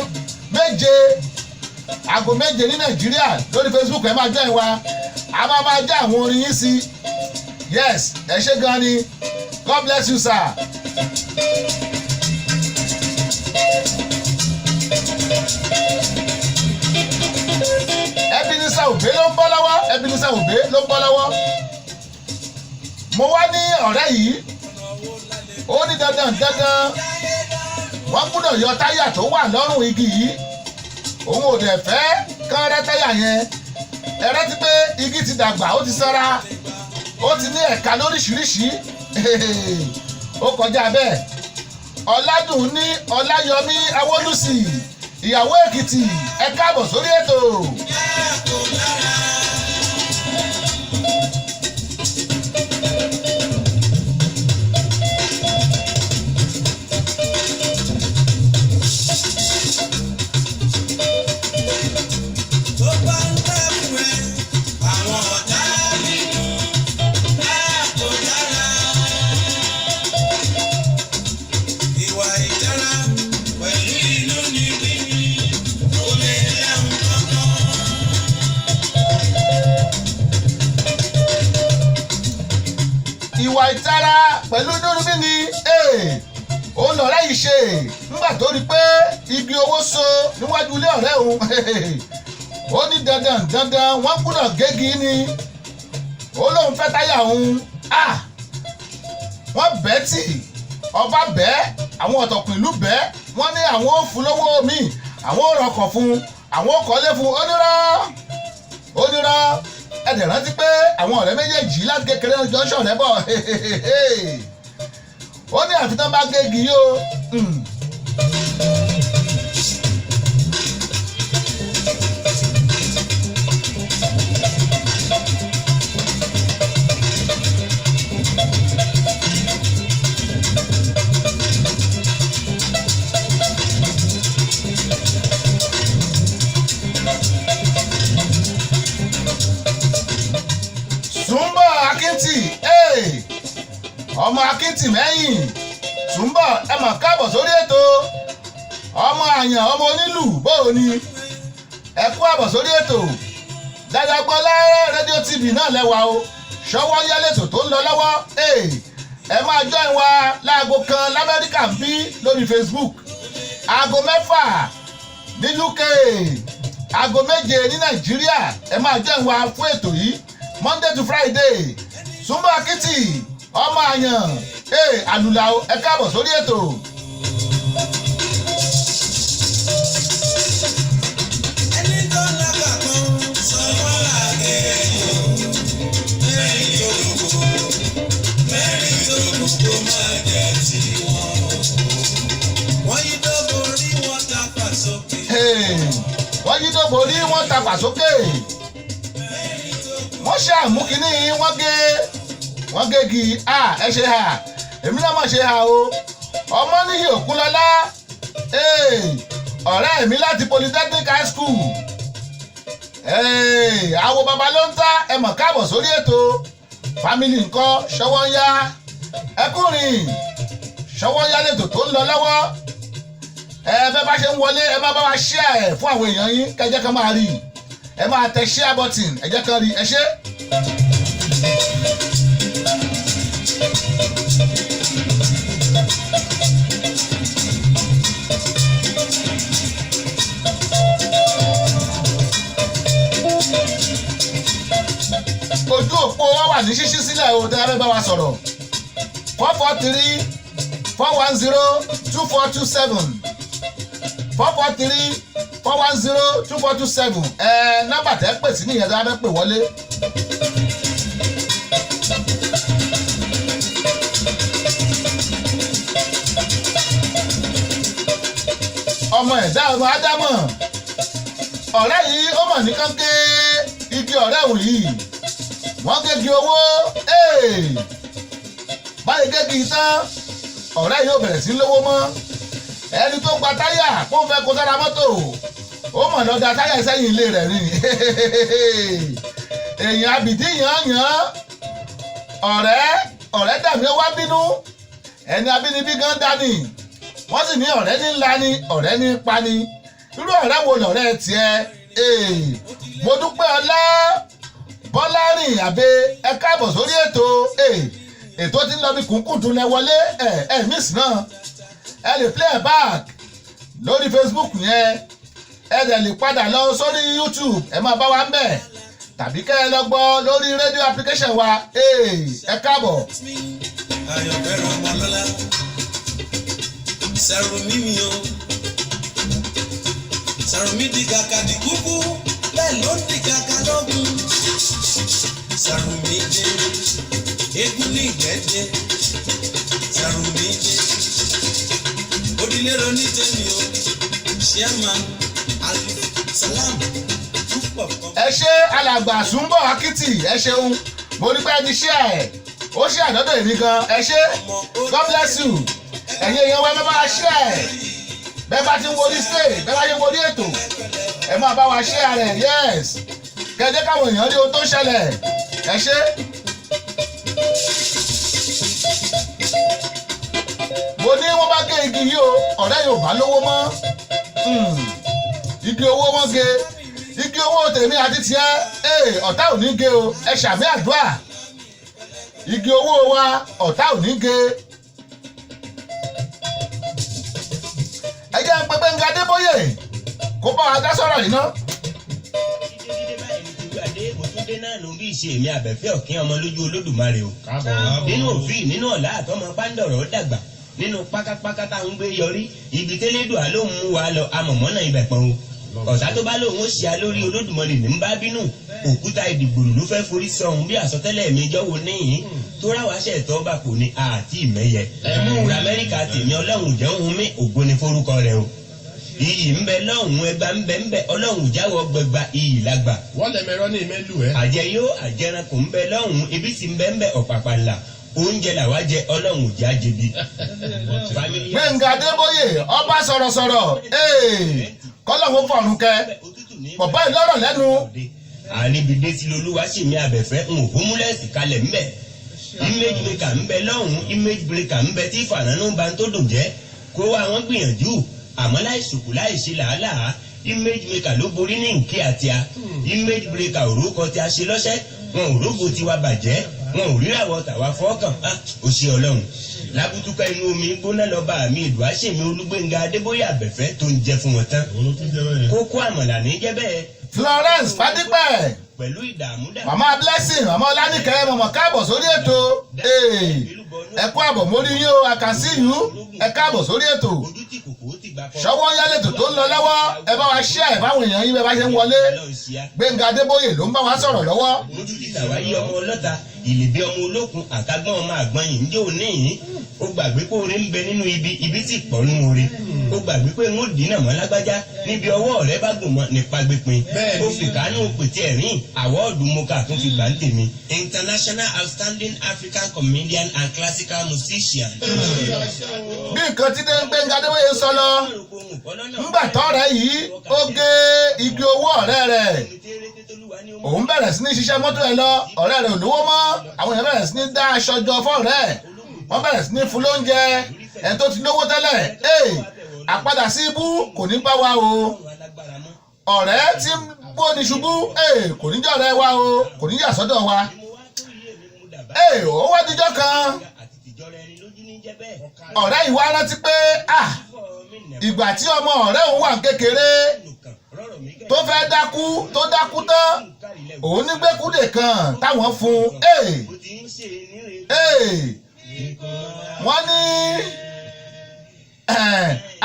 7, aago 7 ní Nàìjíríà lórí Facebook. Ẹ máa jọ ìwà, a máa máa já àwọn orin yín sí. Yes, ẹ ṣé gan ni. God bless you, sir. Ebenezer Obey ló ń bọ́ lọ́wọ́. Ebenezer Obey ló ń bọ́ lọ́wọ́. Mo wá ní ọ̀rẹ́ yìí, ó ní dandan dandan, wọ́n gbọ́dọ̀ yọ táyà tó wà lọ́rùn igi yìí. Òun ò dẹ̀ fẹ́ kán rẹ́ táyà yẹn. Ẹ rántí pé igi ti dàgbà, ó ti sanra, ó ti ní ẹ̀ka lóríṣiríṣi, ó kọjá bẹ́ẹ̀. Ọ̀làdùn ní Ọláyọmí Awólùsì, ìyàwó Èkìtì, ẹ káàbọ̀ sórí ètò. Tó bá ń dẹ́kun ẹ, àwọn ọ̀tá nínú ẹ kò dára. Ìwà ìtara pẹ̀lú inú níbí kò lè dẹ́hùn kankan. Ìwà ìtara pẹ̀lú dúrúbí ni òun lọ̀rẹ́ yìí ṣe nígbà tó rí i pé igi owó so níwájú ilé ọ̀rẹ́ òun. Ó ní dandan dandan, wọ́n gbúdọ̀ gégi ni. Ó lóun fẹ́ táyà òun. Wọ́n bẹ́ẹ̀ tì, ọba bẹ́ẹ̀, àwọn ọ̀tọ̀kùn ìlú bẹ́ẹ̀, wọ́n ní àwọn ò fún lówó mi, àwọn ò rọkọ̀ fún, àwọn ò kọ́lé fún. Onírọ́, onírọ́. Ẹ dẹ̀ rántí pé àwọn ọ̀rẹ́ méjèèjì láti kékeré jọ ń ṣọ̀rẹ́ bọ̀. Ó ní àfi tán bá gégi yìí o. Túnbọ̀ Akíntì, ọmọ Akíntì mẹ́yìn, Túnbọ̀, ẹ mà káàbọ̀ sórí ètò. Ọmọ àyàn, ọmọ onílù, bóò ni? Ẹ kú àbọ̀ sórí ètò. Dàdàgbọ́lá Rédíò TV náà lẹ́wà o. Ṣọwọ́ yálẹ̀tò tó ń lọ lọ́wọ́. Ẹ máa join wa láago 1 lamẹ́ríkà ń bí lórí Facebook, aago 6. Ní UK, aago 7 ní Nàìjíríà. Ẹ máa jẹ́ wa fún ètò yìí Monday to Friday. Súnmọ́ Akitì ọmọ àyàn ee àlùlà, ẹ káàbọ̀ sórí ètò. Ẹni tó lákàkún sọ wọ́n làgé o. Mẹ́rin tó kù, mẹ́rin tó kù kó máa jẹ́ tiwọn. Wọ́n yí dọ́gbọ̀n rí wọn tapà sókè. Wọ́n yí dòbò rí wọ́n tapà sókè. Wọ́n ṣàmú kínní, wọ́n gé, wọ́n gégi. A ẹ ṣe hà, èmi náà mọ̀ ṣe hà o. Ọmọ níyì Òkúnlọ́lá, ọ̀rẹ́ mi láti Polytechnic High School, àwo baba ló ń ta. Ẹ mọ̀ káàbọ̀ sórí ètò. Family ńkọ́? Ṣọwọ́ ń yá? Ẹkùnrin ṣọwọ́ ń yá lẹ́tò tó ń lọ lọ́wọ́. Ẹ bẹ́ẹ̀ bá ṣe ń wọlé, ẹ má bá wa share ẹ̀ fún àwọn èèyàn yín, kẹjẹ́ kan máa rí i. Ẹ máa tẹ share button, ẹ jẹ́ kan rí ẹ ṣé. Ojú òpó wa wà ní ṣíṣí sílẹ̀ o, tẹ́ ẹ fẹ́ bá wa sọ̀rọ̀: 443-410-2427, 443-410-2427. Ẹ nọ́mbà tẹ́ pè sí nìyẹn tẹ́ ẹ fẹ́ pè wọlé. Ọmọ ẹ̀dá, ọmọ Ádámọ̀, ọ̀rẹ́ yìí ó mọ̀ ní kánké igi ọ̀rẹ́ òun yìí. Wọ́n gégi owó báyìí, gégi tán, ọ̀rẹ́ yìí ò bẹ̀rẹ̀ sí lówó mọ́. Ẹni tó gba táyà kó ń fẹ́ kó sára mọ́tò, ó mọ̀ lọ da táyà sẹ́yìn ilé rẹ̀ rìn. Èèyàn àbìdí yàn yàn ọ̀rẹ́, ọ̀rẹ́ dàbí ó wá bínú. Ẹni abínibí gan dání, wọ́n sì ní ọ̀rẹ́ ní ńlá ni ọ̀rẹ́ ní pani. Irú ọ̀rẹ́ wo lọ̀rẹ́ tiẹ̀? Mo dúpẹ́ ọlá Bọ́lárìn àbẹ, ẹ káàbọ̀ sórí ètò. Ètò tí ń lọ bí kùnkùndùn lẹ wọlé. Ẹ ẹ miss náà, ẹ lè play back lórí Facebook yẹn, ẹ dẹ̀ lè padà lọ sórí YouTube, ẹ máa bá wa ń bẹ̀, tàbí kẹ́ ẹ lọ gbọ́ lórí rédíò application wa. Ẹ káàbọ̀. Àyànfẹ́ ọmọlọ́lá Sàrùmí mi o, Sàrùmí di kàkà di kúkú, bẹ́ẹ̀ ló ń di kàkà lọ́gùn. Sàrùmí dé, eégún ní ìgbẹ́ dé. Sàrùmí dé, odilérò ní tèmi o, chairman Alif Salam púpọ̀ kan. Ẹ ṣe, alàgbà Súnbọ̀ Akitì, ẹ ṣeun. Mo rí pé ẹ ti ṣe ẹ, ó ṣe àdọ́dọ̀ èmi gan. Ẹ ṣe, God bless you. Ẹ̀yin èèyàn wa, ẹ má bá wa ṣe ẹ. Bẹ́ẹ̀ bá ti ń wọlé stay, bẹ́ẹ̀ bá ṣe ń wọlé ètò, ẹ máa bá wa ṣe rẹ̀. Yes, kẹjẹ káwọn èèyàn rí ohun tó ń ṣẹlẹ̀. Ẹ ṣe. Mo ní wọ́n bá gé igi yìí o, ọ̀rẹ́ yóò bá lówó mọ́. Igi owó wọn gé, igi owó tèmi àti tiẹ̀ ee, ọ̀tá ò ní gé o. Ẹ ṣàmì àdúrà. Igi owó wa, ọ̀tá ò ní gé. Ẹ jẹ́ ń pe Gbẹ́ngà Adébóyè kó bá wa dá sọ̀rọ̀ yìí ná. Dídé báyìí ní tiwú adé, mo tún dé náà ló ń bí ìṣe mi àbẹ̀fẹ́ ọ̀kín ọmọ lójú Olódùmarè o. Nínú òfin, nínú ọ̀la àtọmọ pàǹdọ̀rọ̀ dàgbà nínú pákápáká tá ń gbé yọrí ibi tẹ́lẹ́dùá ló ń mú wa lọ amọ̀mọ́nà ibẹ̀ pọ̀n o. Ọ̀tá tó bá lóun ó ṣe a lórí, Olódùmarè ní ń bá bínú. Òkúta ìdìgbòrò ló fẹ́ forí sọ̀hún bí àsọtẹ́lẹ̀ mi jọ́wọ́ níyìn tó ráwá ṣe ẹ̀tọ́ bá kò ní àti ìmẹ́yẹ. Amẹ́ríkà tèmi, Ọlọ́run jẹ́ òun mi, ògo ni forúkọ rẹ o. Iyì ń bẹ lọ́hùn, ẹgbà ń bẹ ń bẹ, Ọlọ́run jáwọ́ gbẹgba iyì lágbà. Wọ́n lẹ̀ mẹ́rọ ní ìmẹ́lú ẹ̀. Àjẹyó àjẹranko ń bẹ lọ́hùn, ibi sì ń bẹ ń bẹ, ọ̀pàpà ńlá oúnjẹ làwa jẹ, Ọlọ́run ò jẹ́ àjẹbí. Gbẹ̀ngà Adébóyè, ọba sọ̀rọ̀sọ̀rọ̀, kọ́lọ́hún fọ̀rùn kẹ́ bọ̀bá ìlọ́rọ̀ lẹ́nu. Àríbidé sí lolúwa sì mi àbẹ̀fẹ́ ń òfó múlẹ̀sì kalẹ̀ ńbẹ̀. Image maker ń bẹ lọ́hùn, image breaker ń bẹ tí fànánú ba tó dùn jẹ́ kó wá wọn gbìyànjú, àmọ́ láì sùkú láì ṣe làálàá, image maker ló borí ní nkí àti a image breaker. Òrókọ tí a ṣe lọ́sẹ̀ wọn ò rógo tiwa bàjẹ́, wọn ò ríràwọ̀ tàwa fọ́ọ̀kàn. Á ò ṣe Ọlọ́run. Lábútúkọ inú omi gbóná lọ́ba mi ìlú àṣemí Olúgbénga Adébóyè Àbẹ̀fẹ́ tó ń jẹ fún wọn tán. Òun ló tún jẹ́ bẹ́ẹ̀. Kókó àmàlà ní jẹ́ bẹ́ẹ̀. Florence Fadípẹ̀, Pẹ̀lú ìdààmú dà. Màmá Blessing, Màmá Ọlánìkẹ́, mọ̀mọ́ káàbọ̀ sórí ètò. Ẹ kú àbọ̀ mórí yín o, I can see you. Ẹ káàbọ̀ sórí ètò. Ojú tí kòkó ti gbà kọ́. Ṣọwọ́ yálètò tó ń lọ lọ́wọ́, ẹ bá wa share ẹ̀ fáwọn èèyàn yín bẹ́ẹ̀ bá ṣe ń wọlé. Gbẹ̀ngà Adébóyè ló ń bá wa sọ̀rọ̀ lọ́wọ́. Ojú ti tàwáyé ọmọ ọlọ́ta, ìlèbí ọmọ olókun, àkágbọ́n ọmọ àgbọ̀nyìn ń jẹ́ òní yìí. Ó gbàgbé pé oore ń bẹ nínú ibi, ibi sì pọ̀ nínú oore. Ó gbàgbé pé ń ó dínà mọ́ lágbájá níbi ọwọ́ rẹ bá gùn mọ́ nípa gbépin. Bẹ́ẹ̀ni. Ó fi kánú pètè ẹ̀rín àwọ́ọ̀dù moka tó fi gbà ń tèmi. International outstanding African comedian and classical musician. Bí nǹkan tí Gbẹ̀ngà Adébóyè sọ lọ, ńgbà tọ́rẹ́ yìí ó gé igi owó ọ̀rẹ́ rẹ̀, òun bẹ̀rẹ̀ sí ní ṣiṣẹ́ mọ́tò ẹ̀ lọ, ọ̀rẹ́ rẹ̀ ò lówó mọ́, àwọn èèyàn bẹ̀rẹ̀ sí ní dá aṣọ jọ fọ́ọ̀rẹ́ ẹ̀, wọ́n bẹ̀rẹ̀ sí ní fún lóúnjẹ. Ẹ̀ tó ti lówó tẹ́lẹ̀, ee, àpadà sí ibú kò ní bá wa o. Ọ̀rẹ́ tí ń gbóni ṣubú, ee, kò ní jọ̀rẹ́ wa o, kò ní yà sọ́dọ̀ wa. Ee, ó wá dijọ́ kan, ọ̀rẹ́ yìí wá rántí pé, ah, ìgbà tí ọmọ ọ̀rẹ́ òun wà ní kékeré tó fẹ́ dákú, tó dákú tán, òun ní gbẹ́kúdè kan táwọn fún un. Ee, ee, wọ́n ní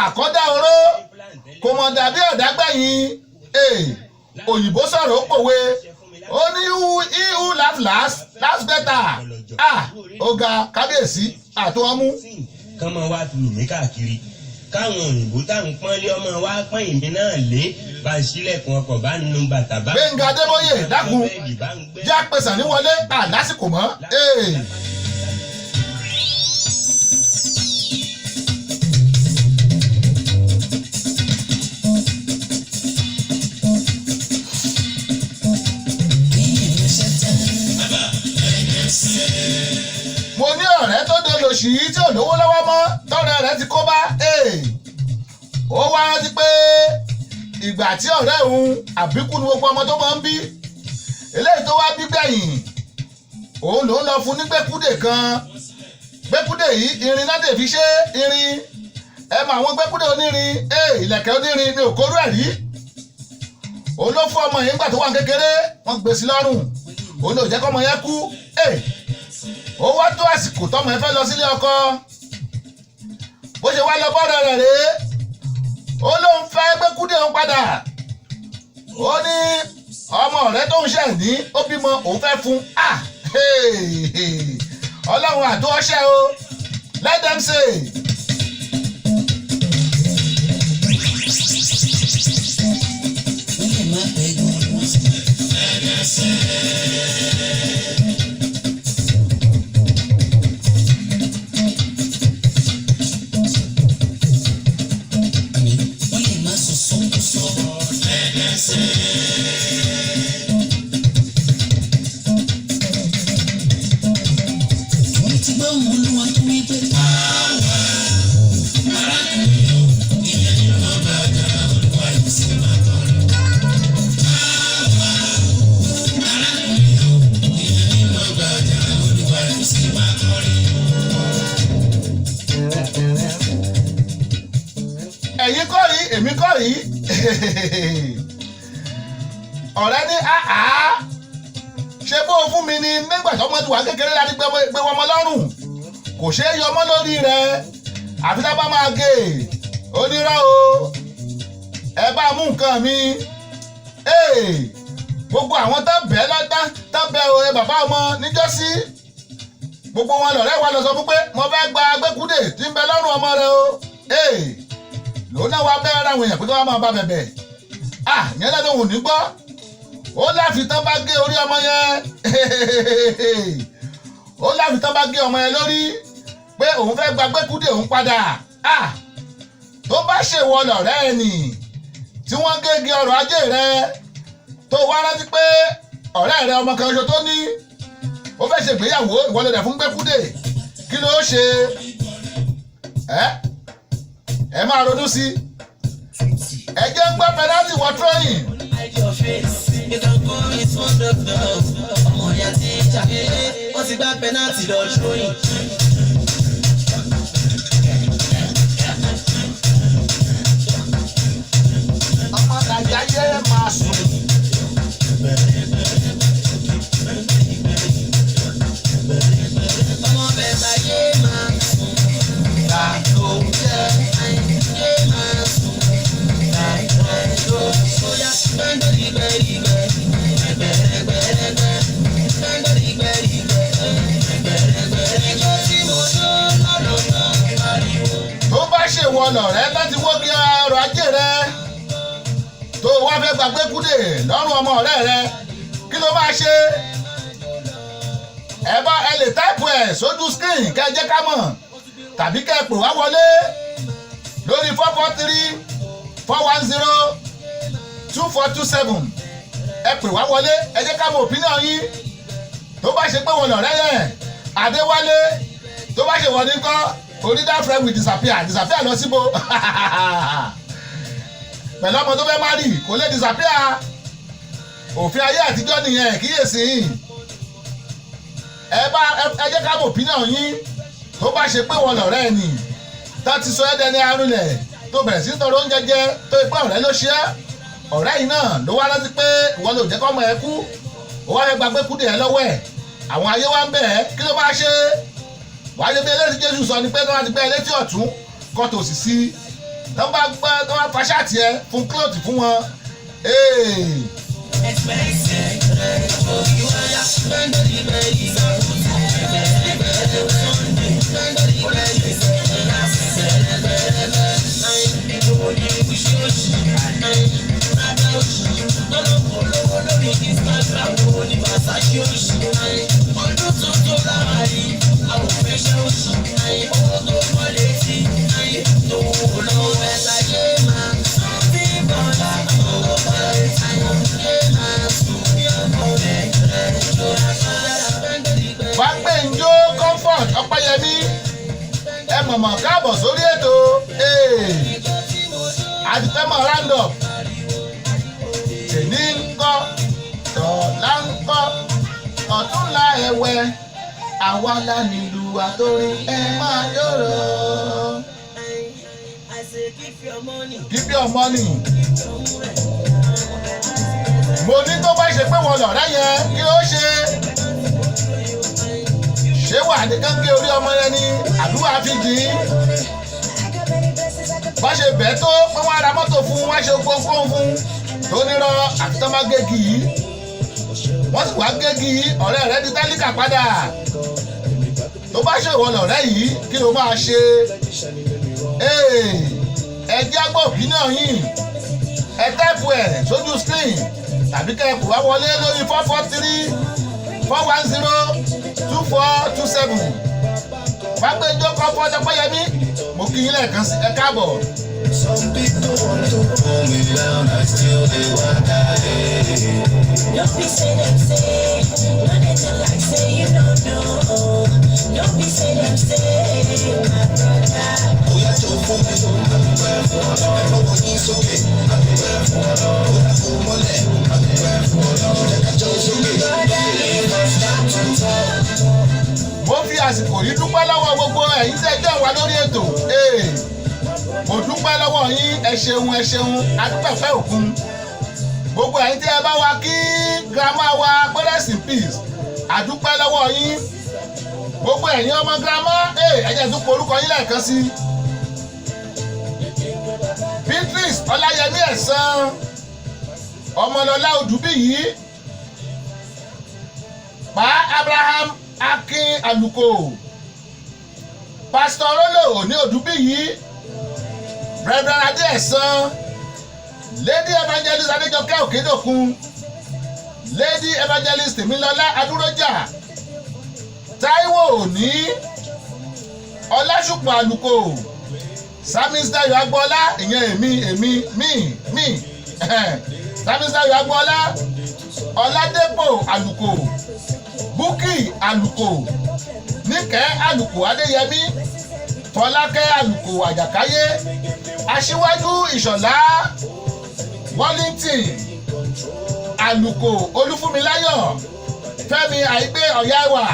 àkọ́dá oró kò mọ̀ dàbí ọ̀dágbẹ̀yìn. Ee, òyìnbó sọ̀rọ̀, ó pòwe, ó ní he who laugh last laugh better. Ah, ó ga kábíyèsí àtọwọ́mú. Kán máa wá fi lù mí káàkiri, káwọn òyìnbó táwọn pọ́n lé ọmọ wa pọ́n èmi náà lé, bá ń sílẹ̀kùn ọkọ̀, bá ń nu bàtà bá. Gbẹ̀ngà Adébóyè, dákun, jẹ́ àpèsàn ní wọlé à lásìkò mọ́. Ee. Mo ní ọ̀rẹ́ tó dolòṣì yìí tí ò lówó lọ́wọ́ mọ́, tọ́rẹ́ rẹ̀ ti kó bá. Ee. Ó wá rántí pé ìgbà tí ọ̀rẹ́ òun àbíkú ni gbogbo ọmọ tó máa ń bí, eléyìí tó wá bí gbẹ̀yìn, òun ló ń lọ fún ní gbẹ́kúdè kan. Gbẹ́kúdè yìí, irin náà tè fi ṣe irin. Ẹ mọ àwọn gbẹ́kúdè onírin, ee, ìlẹ̀kẹ̀ onírin mi ò kóró ẹ̀ rí. Òun ló fún ọmọ yìí nígbà tó wà ní kékeré, wọ́n gbé sí lọ́rùn, òun ló jẹ́ kọ́mọ yẹn kú. Ee, ó wá tó àsìkò tọ́mọ yẹn fẹ́ lọ sílé ọkọ, bó ṣe wá lọ bọ́ọ̀rọ̀ rẹ̀ rèé, ó lóun fẹ́ gbẹ́kúdè òun padà. Ó ní ọmọ ọ̀rẹ́ tó ń ṣẹ̀ ní ó bímọ, òun fẹ́ fún ah. Ọlọ́run àtó ọṣẹ́ o, let them say. Wọ́n lè má pẹ́ gan wọ́n sì máa. Àmì wọ́n lè má sọ sọ́kúsọ. Mo ti gbọ́ ohùn Olúwa tó wí pé. Arákùnrin o, ìyẹn nínú ọgbà àjàrà Olúwa yóò sì máa tọrọ. Arákùnrin o, ìyẹn nínú ọgbà àjàrà Olúwa yóò sì máa kọrin. Ẹ̀yin kọ́ yìí, èmi kọ́ yìí. Ọ̀rẹ́ ní àá ṣe bó o fún mi ni nígbà tọ́mọ ti wà kékeré láti gbé wọn mọ́ lọ́rùn, kò ṣeé yọ ọmọ lórí rẹ̀ àfi tá a bá máa gé e. Onírọ́ o, ẹ bá mú nǹkan mi. Ee, gbogbo àwọn tó bẹ́ẹ̀ lọ́tà tó bẹ́ẹ̀ o, bàbá ọmọ níjọ́sí, gbogbo wọn lọ̀rẹ́ wa lọ sọ fún pé mo fẹ́ gba gbẹ́kúdè tí ń bẹ lọ́rùn ọmọ rẹ o. Ee, lòun náà wá bẹ́ẹ̀ ráwọn èèyàn pé kí wọ́n máa bá bẹ̀bẹ̀. Ah, ìyẹn náà lòun ò ní gbọ́. Ó láfi tán bá gé orí ọmọ yẹn, ó láfi tán bá gé ọmọ yẹn lórí pé òun fẹ́ gba gbẹ́kúdè òun padà. Ah, tó bá ṣèwọ lọ̀rẹ́ ẹ̀ nì tí wọ́n gégi ọrọ̀ ajé rẹ, tó wá rántí pé ọ̀rẹ́ rẹ ọmọ kan ṣo tó ní ó fẹ́ ṣègbéyàwó, ìwọ ló dẹ̀ fún gbẹ́kúdè, kí ló ṣe? Ẹ ẹ máa ronú sí i. Ẹ jẹ́ ń gbọ́ pẹ́nátì wọ tróyìn. Hide your face, you can go with one doctor. Ọmọ ìyá tíjà, wọ́n ti gbá pẹ́nátì lọ tróyìn. wọ lọ̀rẹ́ láti wọ́gi ọrọ̀ ajé rẹ tó o wá fẹ́ gbàgbé kúdè lọ́rùn ọmọ ọ̀rẹ́ rẹ, kí ló máa ṣe? Ẹ bá ẹ lè type ẹ̀ sójú screen kẹ́ ẹ jẹ́ ká mọ̀, tàbí kẹ́ ẹ pè wá wọlé lórí 443-410-2427. Ẹ pè wá wọlé, ẹ jẹ́ ká mọ̀ opinion yín. Tó bá ṣe pé wọn lọ̀rẹ́ yẹn, Adéwálé, tó bá ṣe wọ́n ní kọ́ orí, that friend will disappear. Disappear lọ síbo? Pẹ̀lú ọmọ tó fẹ́ marry, kò lè disappear. Òfin ayé àtijọ́ nìyẹn, kíyèsí. Ẹ bá ẹ jẹ́ ká mọ̀ opinion yín. Tó bá ṣe pé wọn lọ̀rẹ́ ẹ̀ nì tó ti sọ ẹ́ dẹni arúnlẹ̀, tó bẹ̀rẹ̀ sí tọrọ oúnjẹ jẹ, tó ipá ọ̀rẹ́ ló ṣe é, ọ̀rẹ́ yìí náà ló wá rántí pé ìwọ ló jẹ́ kọ́mọ ẹ kú, ó wá fẹ́ gbàgbé kúdì ẹ lọ́wọ́ ẹ̀, àwọn ayé wa ń bẹ̀ ẹ́, kí ló bá ṣe? Wàá ṣe bí eléyìí Jésù sọ ni pé tó bá ti gbẹ́ létí ọ̀tún, kọ́ tòsì sí, tó bá gbẹ́, tó bá fa shirt ẹ fún cloth fún wọn. Ee. Fágbénjó Comfort Ọpẹ́yẹmí, ẹ mọ̀mọ́ káàbọ̀ sórí ètò. Àdìpẹ́mọ̀ round up tèmi ń kọ́, tọ̀lá ń kọ́, ọ̀túnla ẹ̀wẹ̀, àwa la nílùú àtòrí, ẹ máa yọ̀rọ̀. Keep your money. Mo ní tó bá ṣe pé wọn lọ̀rẹ́ yẹn, kí ló ṣe? Ṣé wà ní gángé orí ọmọ yẹn ni, àbí wàá fi jìn ín? Bá ṣe bẹ́ẹ̀ tó pé wọ́n á ra mọ́tò fún, wọ́n á ṣe gbogbo fún, tó nírọ́ àti tó máa gégi yìí, wọ́n sì wá gégi yìí, ọ̀rẹ́ rẹ̀ di tálíkà padà. Tó bá ṣe ìwọ lọ̀rẹ́ yìí, kí ló máa ṣe? Ẹ jẹ́ àgbọ̀ opinion yìí. Ẹ type ẹ̀ sójú screen tàbí kẹ́ ẹ kò wá wọlé lórí 443-410-2427. Fágbénjó Comfort Ọpẹ́yẹmí, mo kí yín lẹ́ẹ̀kan sí, ẹ káàbọ̀. Some people want to pull me down, I still dey waka. No be say them say, no they tell like say you don't know. No be say them say, my brother. Bóyá tó fún mi, àdúpẹ́ fún ọ. Ẹ fọwọ́ yín sókè, àdúpẹ́ fún ọ. Bóyá kò mọ́lẹ̀, àdúpẹ́ fún ọ. Jẹ́ ká jọ sókè. Brother, if I start to talk. Mo fi àsìkò yìí dúpẹ́ lọ́wọ́ gbogbo ẹ̀yin tẹ́ jẹ́ wá lórí ètò. Ee, mo dúpẹ́ lọ́wọ́ yín, ẹ ṣeun, ẹ ṣeun, adúpẹ́fẹ́ òkun. Gbogbo ẹ̀yin tí ẹ bá wa kí grandma wa pé rest in peace, adúpẹ́ lọ́wọ́ yín. Gbogbo ẹ̀yin ọmọ grandma, ee, ẹ jẹ́ tún porúkọ yín lẹ́ẹ̀kan sí. Beatrice Ọláyẹmí Ẹ̀sán, Ọmọlọ́lá Odùbíyì, Pa Abraham Akin Aluko, Pastor Rolo ní Odùbíyì, Reverend Adé Ẹ̀sán, Lady Evangelist Adéjọkẹ́ Òkèdòkun, Lady Evangelist Tèmilọ́lá Adúrójà, Táíwò Òní, Ọlásùpọ̀ Àlùkò, Samis Dayo Agboola, ìyẹn èmi, èmi, mí mí, Samis Dayo Agboola, Ọládépò Àlùkò, Búkì Àlùkò, Níkẹ́ Àlùkò Adéyẹmí, Fọlákẹ́ Àlùkò Àjàkáyé, Aṣíwájú Ìṣọ̀lá Wellington Àlùkò, Olúfúnmiláyọ̀ Fẹ́mi Àìgbé Ọ̀yáwà,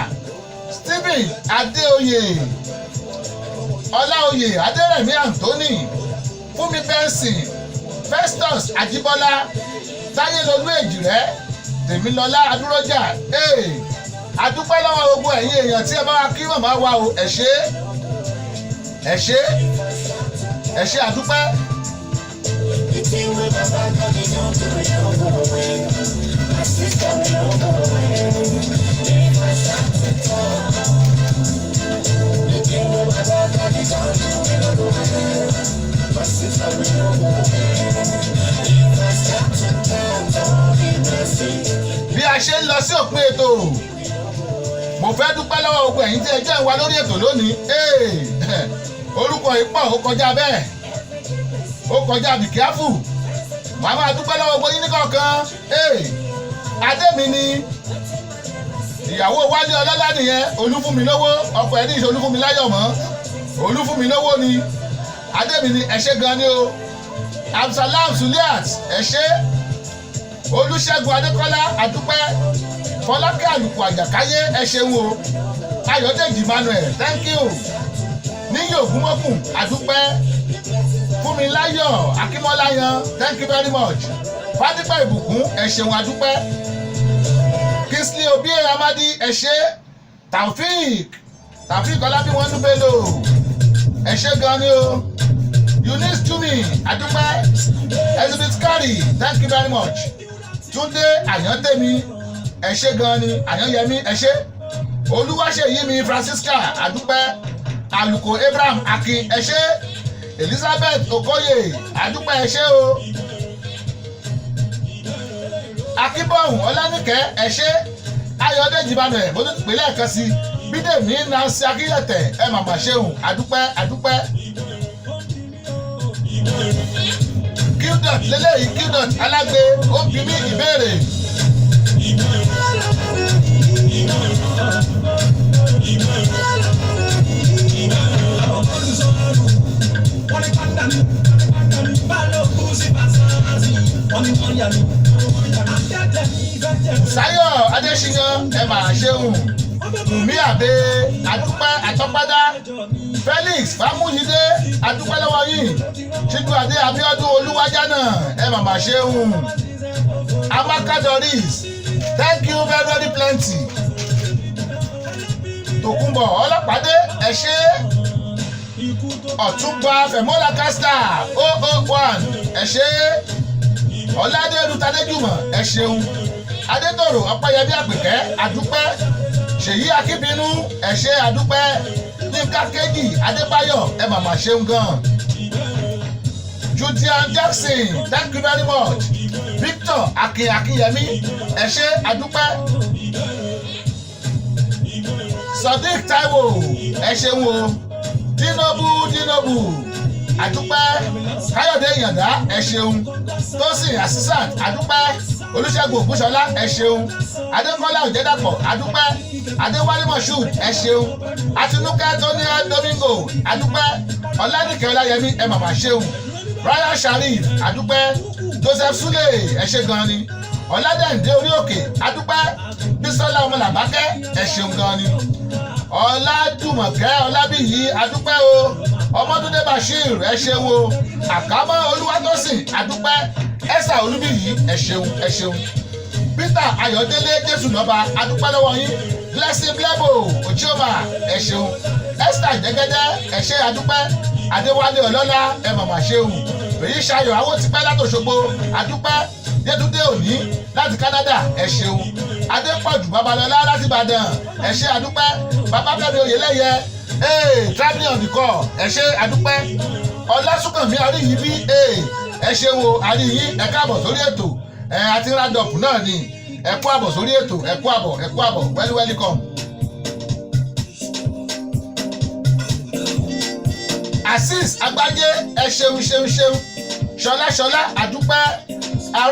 Stephen Adéoyè, Ọláoyè Adérẹ̀mí, Anthony Fúnmi Benson, Festus Ajíbọ́lá, Táyélolú Èjìrẹ́, Tèmilọ́lá Adúrójà. Ee, adúpẹ́ lọ́wọ́ gbogbo ẹ̀yin èèyàn tí ẹ bá wa kí màmá wa o. Ẹ ṣé, ẹ ṣé, ẹ ṣé, àdúpẹ́. The thing with my back on it don't do it, don't go away. My sister, we don't go away. If I start to talk. The thing with my back on it don't do it, don't go away. A ṣe ń lọ sí òpin ètò, mo fẹ́ dúpẹ́ lọ́wọ́ gbogbo ẹ̀yin tí ẹ jẹ́ ń wa lórí ètò lónìí. Orúkọ yìí pọ̀, ó kọjá bẹ́ẹ̀, ó kọjá bìkíáfù. Màá máa dúpẹ́ lọ́wọ́ gbogbo yín ní kọ̀ọ̀kan. Adé mi ni ìyàwó Wálé Ọlọ́lá nìyẹn, Olúfúnmi lówó, ọkọ ẹ̀ ní ìṣe Olúfúnmi láyọ̀ mọ́, Olúfúnmi lówó ni adé mi ni. Ẹ ṣé gan ni o. Absalam Suliat, ẹ ṣé. Olùṣègùn Adékọ́lá, àdúpẹ́. Fọlákẹ́ Àlùkò Àjàkáyé, ẹ ṣeun o. Ayọ̀dèjì Emmanuel, thank you. Níyì Ògúnmọ́kùn, àdúpẹ́. Fúnmiláyọ̀ Akínmọ́láyan, thank you very much. Fádípẹ́ Ìbùkún, ẹ ṣeun, àdúpẹ́. Kingsley Obi Amadi, ẹ ṣé. Taofik Taofik Ọlábíwọ́n Bello, ẹ ṣé gan ni o. Eunice Jumi, àdúpẹ́. Exhibit Carry, thank you very much. Túndé Àyàntẹ́mi, ẹ ṣé gan ni. Àyànyẹmí, ẹ ṣé. Olúwaṣeyími Francisca, àdúpẹ́. Àlùkò Abraham Akin, ẹ ṣé. Elizabeth Okoye, àdúpẹ́, ẹ ṣé o. Akínbọ̀hún Ọlánìkẹ́, ẹ ṣé. Ayọ̀dèjì Emmanuel, mo tún pè lẹ́ẹ̀kan sí. Bídèmí Nancy Akínyẹ̀tẹ̀, ẹ màmá ṣeun, àdúpẹ́, àdúpẹ́. Qdot lélẹ́yìí, Qdot alágbe, ó bí mi ìbéèrè. Sáyọ̀ Adéṣiyàn, ẹ máa ṣeun. Wùmí Àbẹ, àdúpẹ́. Àtọ́pádá Felix Fámúyídé, àdúpẹ́ lọ́wọ́ yìí. Ṣíjú Adé Abíọ́dún Olúwájá náà, ẹ màmá ṣeun. Amaka Doris, thank you very very plenty. Tòkunbọ̀ Ọlọ́pàdé, ẹ ṣé. Ọ̀túnba Fẹ̀mọ́lá Kásítà 001, ẹ ṣé. Ọ̀làdé Rutadéjùmọ̀, ẹ ṣeun. Adétòrò Ọ̀pẹ́yẹmí Àpèkẹ́, àdúpẹ́. Ṣèyí Akínbínú, ẹ ṣé, àdúpẹ́. Yínká Kéjì Adébáyọ̀, ẹ màmá ṣeun gan. Julian Jackson, thank you very much. Victor Akin Akinyemi, ẹ ṣé, àdúpẹ́. Sodiq Taiwo, ẹ ṣeun o. Dinobu Dinobu, àdúpẹ́. Káyọ̀dé Ìyàndá, ẹ ṣeun. Tósìn Asisat, àdúpẹ́. Olùṣègùn Ògúnṣọlá, ẹ ṣeun. Adékọ́lá Òjẹ́dàpọ̀, àdúpẹ́. Adéwálé Moshood, ẹ ṣeun. Àtinúkẹ́ Tóní Domingo, àdúpẹ́. Ọlánìkẹ́ Ọláyẹmí, ẹ màmá ṣeun. Raya Sharif, àdúpẹ́. Joseph Sule, ẹ ṣé gan ni. Ọládẹ̀ǹdé Orí Òkè, àdúpẹ́. Bísọ́lá Ọmọlàbákẹ́, ẹ ṣeun gan ni. Ọládùmọ̀kẹ́ Ọlábíyí, àdúpẹ́ o. Ọmọdúndé Bashir, ẹ ṣeun o. Àkámọ́ Olúwatósìn, àdúpẹ́. Esther Olúbíyí, ẹ ṣeun, ẹ ṣeun. Peter Ayọ̀délé Jésù lọ́ba, adúpẹ́ lọ́wọ́ yín. Blessing Blebo Ochioma, ẹ ṣeun. Esther Jẹ́gẹ́dẹ́, ẹ ṣé, adúpẹ́. Adéwálé Ọlọ́lá, ẹ màmá ṣeun. Èyí Ṣayọ̀ Awótipẹ́ látòṣogbo, adúpẹ́. Yétúndé Òní láti Canada, ẹ ṣeun. Adépọ̀jù Babalọ́lá láti Ìbàdàn, ẹ ṣé, adúpẹ́. Babafẹ́mi Oyèlẹ́yẹ, ee travelling on the call, ẹ ṣé, adúpẹ́. Ọlásùnkànmí Àríyìnbí, ee ẹ ṣeun o, Àríyìn, ẹ káàbọ̀ sórí ètò. Ẹ àti round-up náà ni. Ẹ kú àbọ̀ sórí ètò, ẹ kú àbọ̀, ẹ kú àbọ̀, well welcome. Azeez Agbájé, ẹ ṣeun ṣeun ṣeun. Ṣọlá Ṣọlá, àdúpẹ́.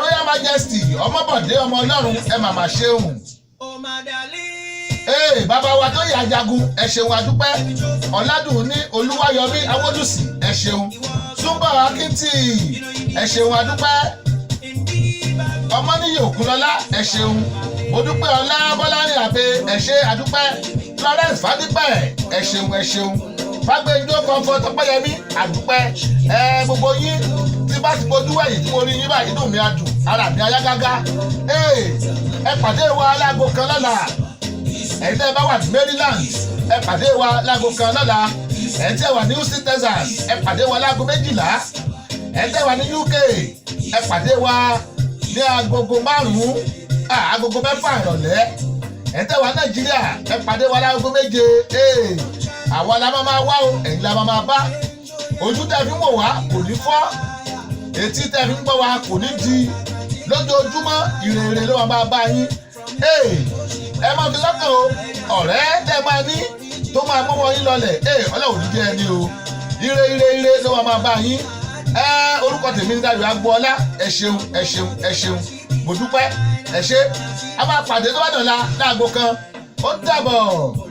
Royal Majesty Ọmọbọ̀dé ọmọ Ọlọ́run, ẹ màmá ṣeun. Ee bàbá wa tó yà jagun, ẹ ṣeun, àdúpẹ́. Ọ̀làdùn ní Olúwayọ̀mí Awódùsì, ẹ ṣeun. Súnbọ̀ Akíntì, ẹ ṣeun, àdúpẹ́. Ọmọníyì Òkúnlọ́lá, ẹ ṣeun. Modúpẹ́ Ọlá Bọ́lárin Àbẹ, ẹ ṣé, àdúpẹ́. Florence Fadípẹ̀, ẹ ṣeun, ẹ ṣeun. Fágbénjó Comfort Ọpẹ́yẹmí, àdúpẹ́. Ẹ gbogbo yín tí bá ti bojú wẹ̀yìn tí mo rí yín báyìí, inú mi á dùn, ara mi á yá gágá. Ẹ pàdé wa láago 1 lọ́la. Ẹ̀yin tẹ́ ẹ bá wà ní Maryland, ẹ pàdé wa láago 1 lọ́la. Ẹ̀yin tẹ́ ẹ wà ní Houston, Texas, ẹ pàdé wa láago 12. Ẹ̀yin tẹ́ ẹ wà ní UK, ẹ pàdé wa ní agogo 5, agogo 6 ìrọ̀lẹ́. Ẹ̀yin tẹ́ wà Nàìjíríà, ẹ pàdé wa láago 7. Àwa la máa wá o, ẹ̀yin la máa bá. Ojú tẹ́ fi ń wò wá kò ní fọ́, etí tẹ́ fi ń gbọ́ wa kò ní di. Lójoojúmọ́ ìrèrè ló máa bá yín. Ee, ẹ máa fi lọ́kàn o, ọ̀rẹ́ tẹ́ máa ní tó máa mọ́wọ́ yín lọlẹ̀. Ee, Ọlọ́run ní jẹ́ ẹni o. Ire ire ire ló máa máa bá yín. Ẹ orúkọ tèmi ní Dayọ̀ Agboola. Ẹ ṣeun, ẹ ṣeun, ẹ ṣeun, mo dúpẹ́, ẹ ṣé. A máa pàdé tó bá dọ̀la láago 1. Ó dàbọ̀.